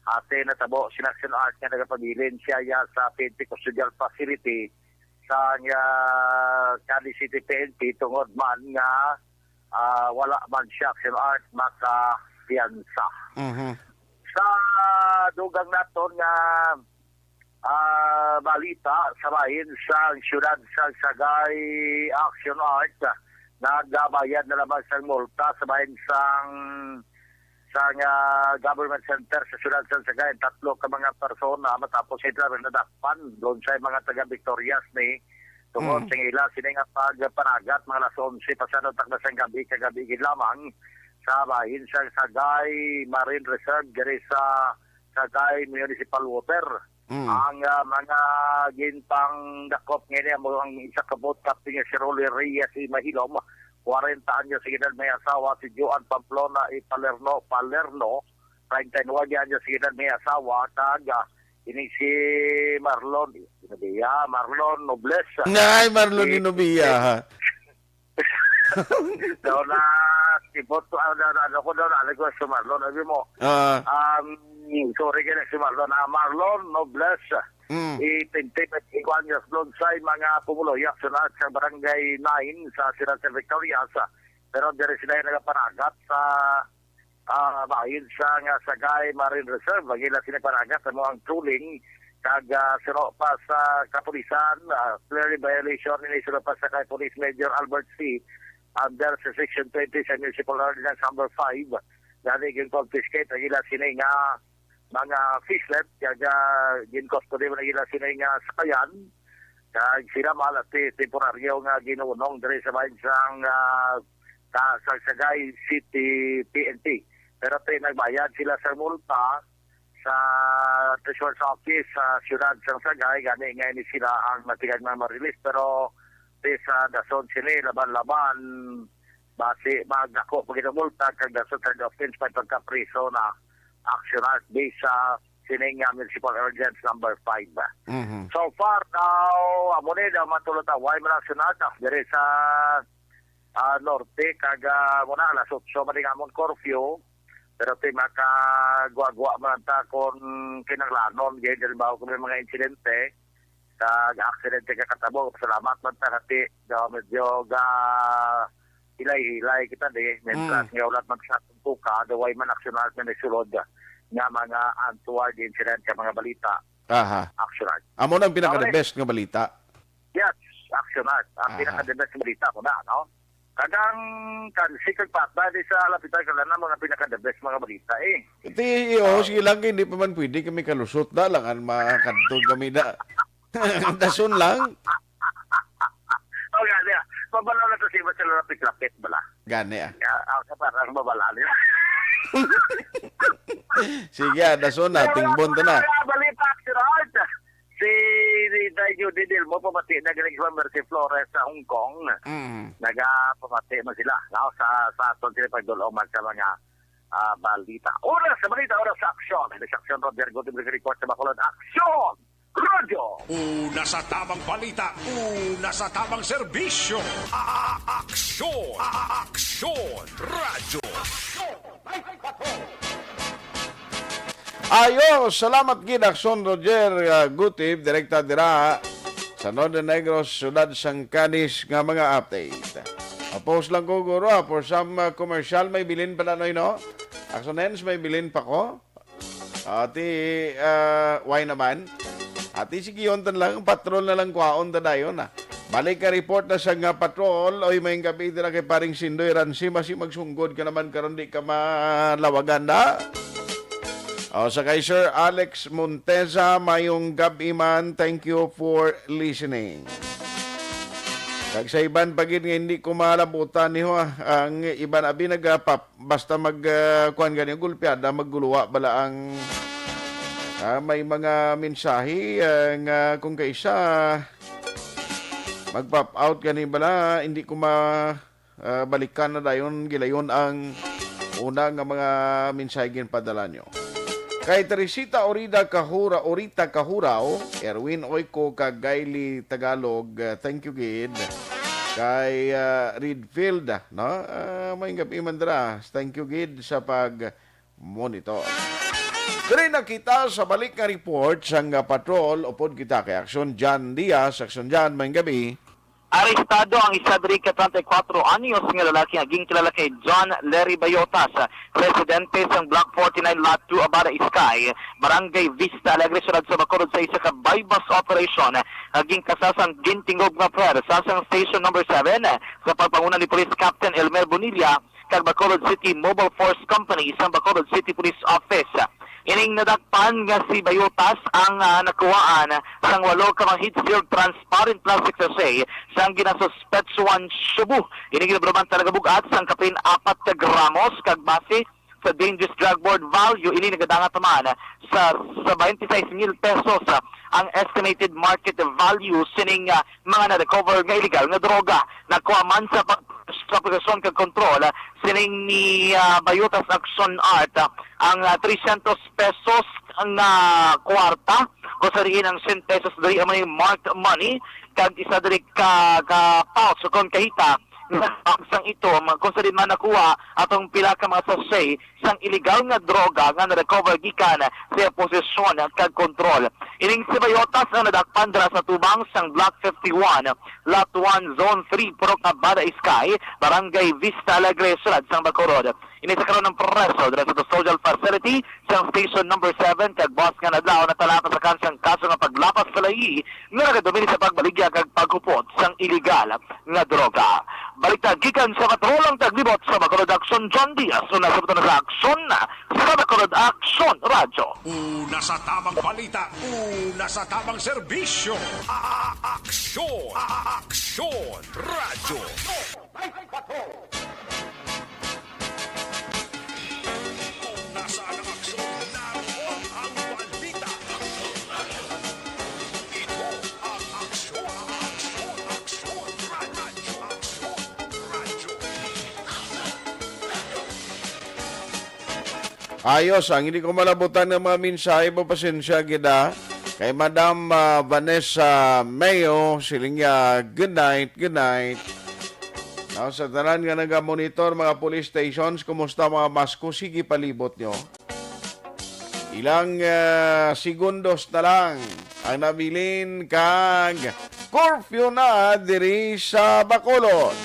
Ate, natabo si Action Art nga nagapabilin siya ya sa P N P Custodial Facility sa, ah, Cadiz City P N P tungod man nga ah, wala man siya, Action Art, makapiyansa. Mhm. Sa dugang naton nga, ah, balita, sa bahin sang siyudad sang Sagay, Action Art, nagabayad na lamang sang multa sa bahin sang, sang, ah, government center sa siyudad sang Sagay ang tatlo ka mga persona matapos sila nadakpan doon sa mga taga Victorias ni tungod Mm. sa ila sini nga pagpanagat mga alas onse pasado takna sang gabi kagabi gid lamang sa bahin sang Sagay Marine Reserve diri sa Sagay Municipal Water. Mm. Ang, ah, mga ginpangdakop ngayon amo ang isa ka boat captain nga si Rolly Reyes Imahilom, kwarenta anyos sa edad, may asawa si Joan Pamplona Ipalerno Palerno, treinta y nueve anyos sa edad, may asawa, kag, ah, ini si Marlon, Inobia, Marlon Nobles. Nay, Marlon Eh, Inobia, ha? Daw na, si Boto, ah, na, na, ano ko daw, na, ano ko, si Marlon, sabi mo. Ah. Um, sorry, kaya si Marlon. Ah, Marlon Nobles, Mm. eh, twenty-five anyos, doon sa mga pumuluyak sa lahat sa Barangay nine sa Sirasa, Victorias. Pero diri sila yung nagapanagat sa ah, bahin sa nga Sagay Marine Reserve, ang ila sini panagat sa mga tooling, kag, ah, suno pa sa kapulisan, ah, clearly violation ini suno pa sa kay Police Major Albert C. Under sa Section twenty sa Municipal Ordinance Number five, gani gin-confiscate ang ila sini nga mga fishnet, kag, ah, gin-custody man ang ila sini nga sakayan, kag sila malati temporaryo nga ginunong diri sa bahin sang, ah, sa, sa Sagay City P N P. Pero ti nagbayad sila sa multa, sa Treasurer's Office sa siyudad sang Sagay, gani nga ini sila ang matigad nga ma-release, pero ti sa dason sini laban-laban, basi magdako pa gid ang multa kag dason sa offense pa pagkapriso na aksyonan based sa sining nga Municipal Ordinance number five. Mhm. So far daw, amo ni daw matulog ta, why man aksyonan ta diri sa ah, norte, kag, ah, muna alas otso man ang amon curfew, pero ti makagwa-gwa man ta kon kinahanglanon, gid halimbawa kung may mga insidente, kag aksidente nga katabo, salamat man ta kati, daw medyo ga hilay-hilay kita di, mientras Mm. nga ulat man sa tuntuka, daw way man aksyonan nga nagsulod nga mga untoward incident ka mga balita, Aha. Aksyonan. Amo nang pinaka the Amo ni. best nga balita. Yes, aksyonan. Ang Aha. pinaka-the best balita ko na, no? Kagang kan si kagpatba di sa lapitan ka lang mga pinaka-the best mga balita, eh. Ti, oh, Oo. sige lang, hindi pa man pwede kami kalusot na lang ang makadto kami na. Dason lang. O, gani, ah. Pabalo na to si Iba sa lapit-lapit, bala. Gani, ah. Ya, ah, sa parang mabala niya. Sige, ah, dason na, Pero tingbon ta na. Mga balita, aksyonan. Si Day Judy Dilmo pamati na galing sa Mercy Flores sa Hong Kong. Mm. Nagapamati man sila, no, sa, sa aton sila pagdulong man sa mga, ah, balita. Oras sa balita, oras sa aksyon. Ini sa aksyon, Roger Gutierrez report sa Bacolod. Aksyon! Radyo! Una sa tamang balita, una sa tamang serbisyo. A-, a-, aksyon! A-, a-, aksyon! Radyo! Ayo, salamat gid, Aksyon Roger, ah, Gutib, direkta dira sa Northern Negros, siyudad sang Canis nga mga update. Apos lang ko, guro, ah, for some, ah, commercial, may bilin pa na, no? Aksyon Hens, may bilin pa ko? Ati, ah, why naman? Ati, sige, yun tan lang, patrol na lang, kwaon ta dayon, ah. Balik ka report na sa nga patrol, oy, may gabi dira kay paring Sindoy Ransi, masi magsunggod ka naman karon, di ka malawagan na. O, sa kay Sir Alex Monteza, mayong gabi man, thank you for listening. Kag sa iban pa gid nga hindi ko malabutan niyo, ah, ang iban abi nagapap-, basta mag, ah, kuwan gani, gulpiada, magguluwa bala ang, ah, may mga mensahe, ah, nga kung kaisa mag-pop out gani bala, hindi ko ma-, ah, balikan na dayon, gilayon ang una nga mga mensahe ginpadala nyo. Kay Teresita Orida Kahura, Orita Kahurao, Erwin Oiko, kag Gayly Tagalog, ah, thank you gid. Kay, ah, Redfield, no? Ah, may gabi man dira. Thank you gid sa pag-monitor. Diri na kita sa balik nga report sang, ah, patrol. Upod kita kay Aksyon Jan Diaz. Aksyon Jan, may gabi. Arestado ang isa diri ka treinta y cuatro anyos nga lalaki nga ginkilala kay John Larry Bayotas, residente sang Block forty-nine, Lot two, Abada Iskay, Barangay Vista Alegre, siyudad sa Bacolod, sa isa ka buy-bust operation nga ginkasa sang gintingog nga pwersa sang Station Number Seven sa pagpanguna ni Police Captain Elmer Bonilla kag Bacolod City Mobile Force Company sang Bacolod City Police Office. Ining nadakpan nga si Bayotas ang, ah, nakuhaan sang walo ka mga heat-sealed transparent plastic sachet sang ginasuspetsuhan shabu. Ini ginabruman sa nagabug-at sang kapin apat ka gramos kag base sa Dangerous Drug Board value, ini nagadangat man sa, sa twenty-six mil pesos, ah, ang estimated market value sining, ah, mga na-recover nga illegal nga droga. Nakuha man sa pag-, sa operasyon kag kontrol, ah, sining ni, ah, Bayotas Action Art, ah, ang, ah, trescientos pesos nga kwarta, kung sa diin ang cien pesos diri ang mga marked money, kag isa diri ka, ka pouch o kon kahita nga sang itom, kung sa diin man nakuha atong pila ka mga sachet sang iligal nga droga nga na-recover gikan sa iya posesyon kag kontrol. Ining si Bayotas ang nadakpan dira sa tubang sang Block fifty-one, Lot one, Zone three, Purok Abada Iskay, Barangay Vista Alegre, siyudad sang Bacolod. Ini sa karon ang preso dira sa custodial facility sang Station Number Seven, kag buas nga adlaw natalapasakan sang kaso nga paglapas sa layi nga nagadomini sa pagbaligya kag paghupot sang iligal nga droga. Balita gikan sa Patrol ang taglibot sa Bacolod Aksyon, John Diaz. Una sa buto na sa Aksyon, sa Bacolod Aksyon Radyo. Una sa tamang balita, una sa tamang serbisyo. A-, a-, Aksyon, a-, a-, Aksyon Radyo. Kung nasaan ang aksyon, naroon ang Ayos, ang hindi ko malabutan nga mga mensahe, pasensya gid, ah. Kay Madam, ah, Vanessa Mayo, siling niya, "Good night, good night." Now, sa tanan nga naga-monitor, mga police stations, kumusta mga masko? Sige, palibot nyo. Ilang, ah, segundos na lang ang nabilin kag curfew na diri sa Bacolod.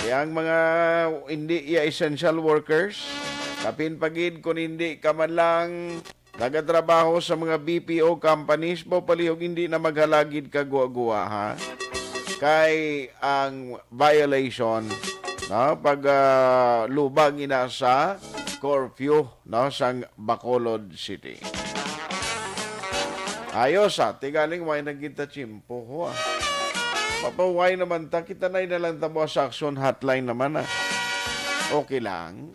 Kaya ang mga hindi ya essential workers, kapin pa gid kung hindi ka man lang nagatrabaho sa mga B P O companies, ba palihog hindi na maghalagid ka guwa-guwa, ha? Kay ang violation, no, pag, ah, lubag ina sa curfew, no, sang Bacolod City. Ayos, ah, tigaling way na kita tiyempo, ho, ah. Mapaway naman ta, kita na lang tabo sa action hotline naman, ah. Okay lang.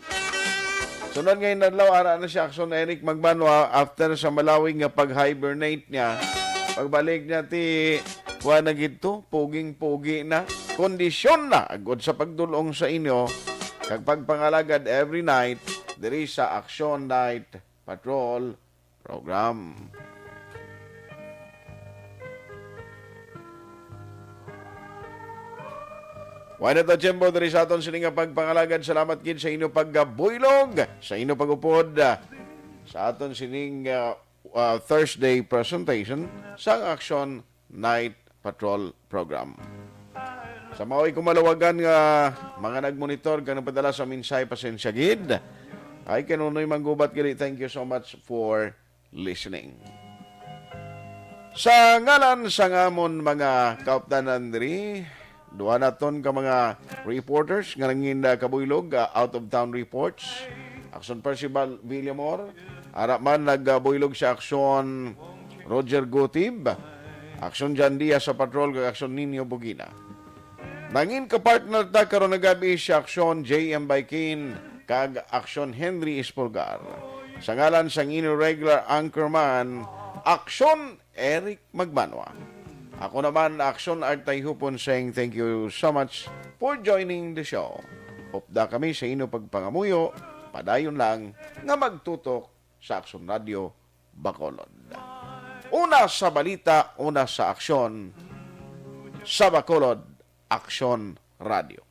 Sunod nga inadlaw, ara na si Action Eric Magbanwa after sa malawig nga pag-hibernate niya. Pagbalik niya, ti, kuha na gid to, puging-pugi na. Kondisyon na, agod sa pagdulong sa inyo, kag pagpangalagad every night, diri sa Action Night Patrol Program. Wala na ta, Jembo, diri sa aton sini nga pagpangalagad. Salamat gid sa inyo pagbuylog, sa inyo pag-upod, ah, sa aton sining, ah, ah, Thursday presentation sang Action Night Patrol Program. Sa mao'y kumalawagan nga mga nagmonitor kag nagpadala sa mensahe, pasensya gid. Ay, kanunoy manggubat gid, thank you so much for listening. Sa ngalan sang amon mga kaupdanan diri, duha naton ka mga reporters nga nangin, ah, kabuylog, ah, out of town reports. Action Percival Villamor, ara man nagabuylog sa Action Roger Gutib, Action John Diaz sa Patrol, kag Action Nino Bugina. Nangin ka partner ta karon nga gabi si Aksyon J M Baikin kag Aksyon Henry Espolgar. Sa ngalan sang inyo regular anchorman, Aksyon Eric Magbanwa. Ako naman, Aksyon Art Tayhupon, saying thank you so much for joining the show. Upda kami sa inyo pagpangamuyo, padayon lang nga magtutok sa Aksyon Radio Bacolod. Una sa balita, una sa aksyon, sa Bacolod, Aksyon Radio.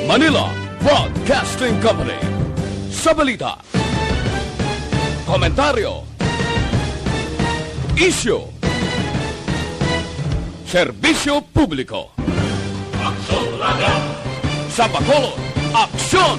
Manila Broadcasting Company. Sa balita, komentaryo, isyu, serbisyo publiko. Aksyon Radio. Sa Bacolod, Aksyon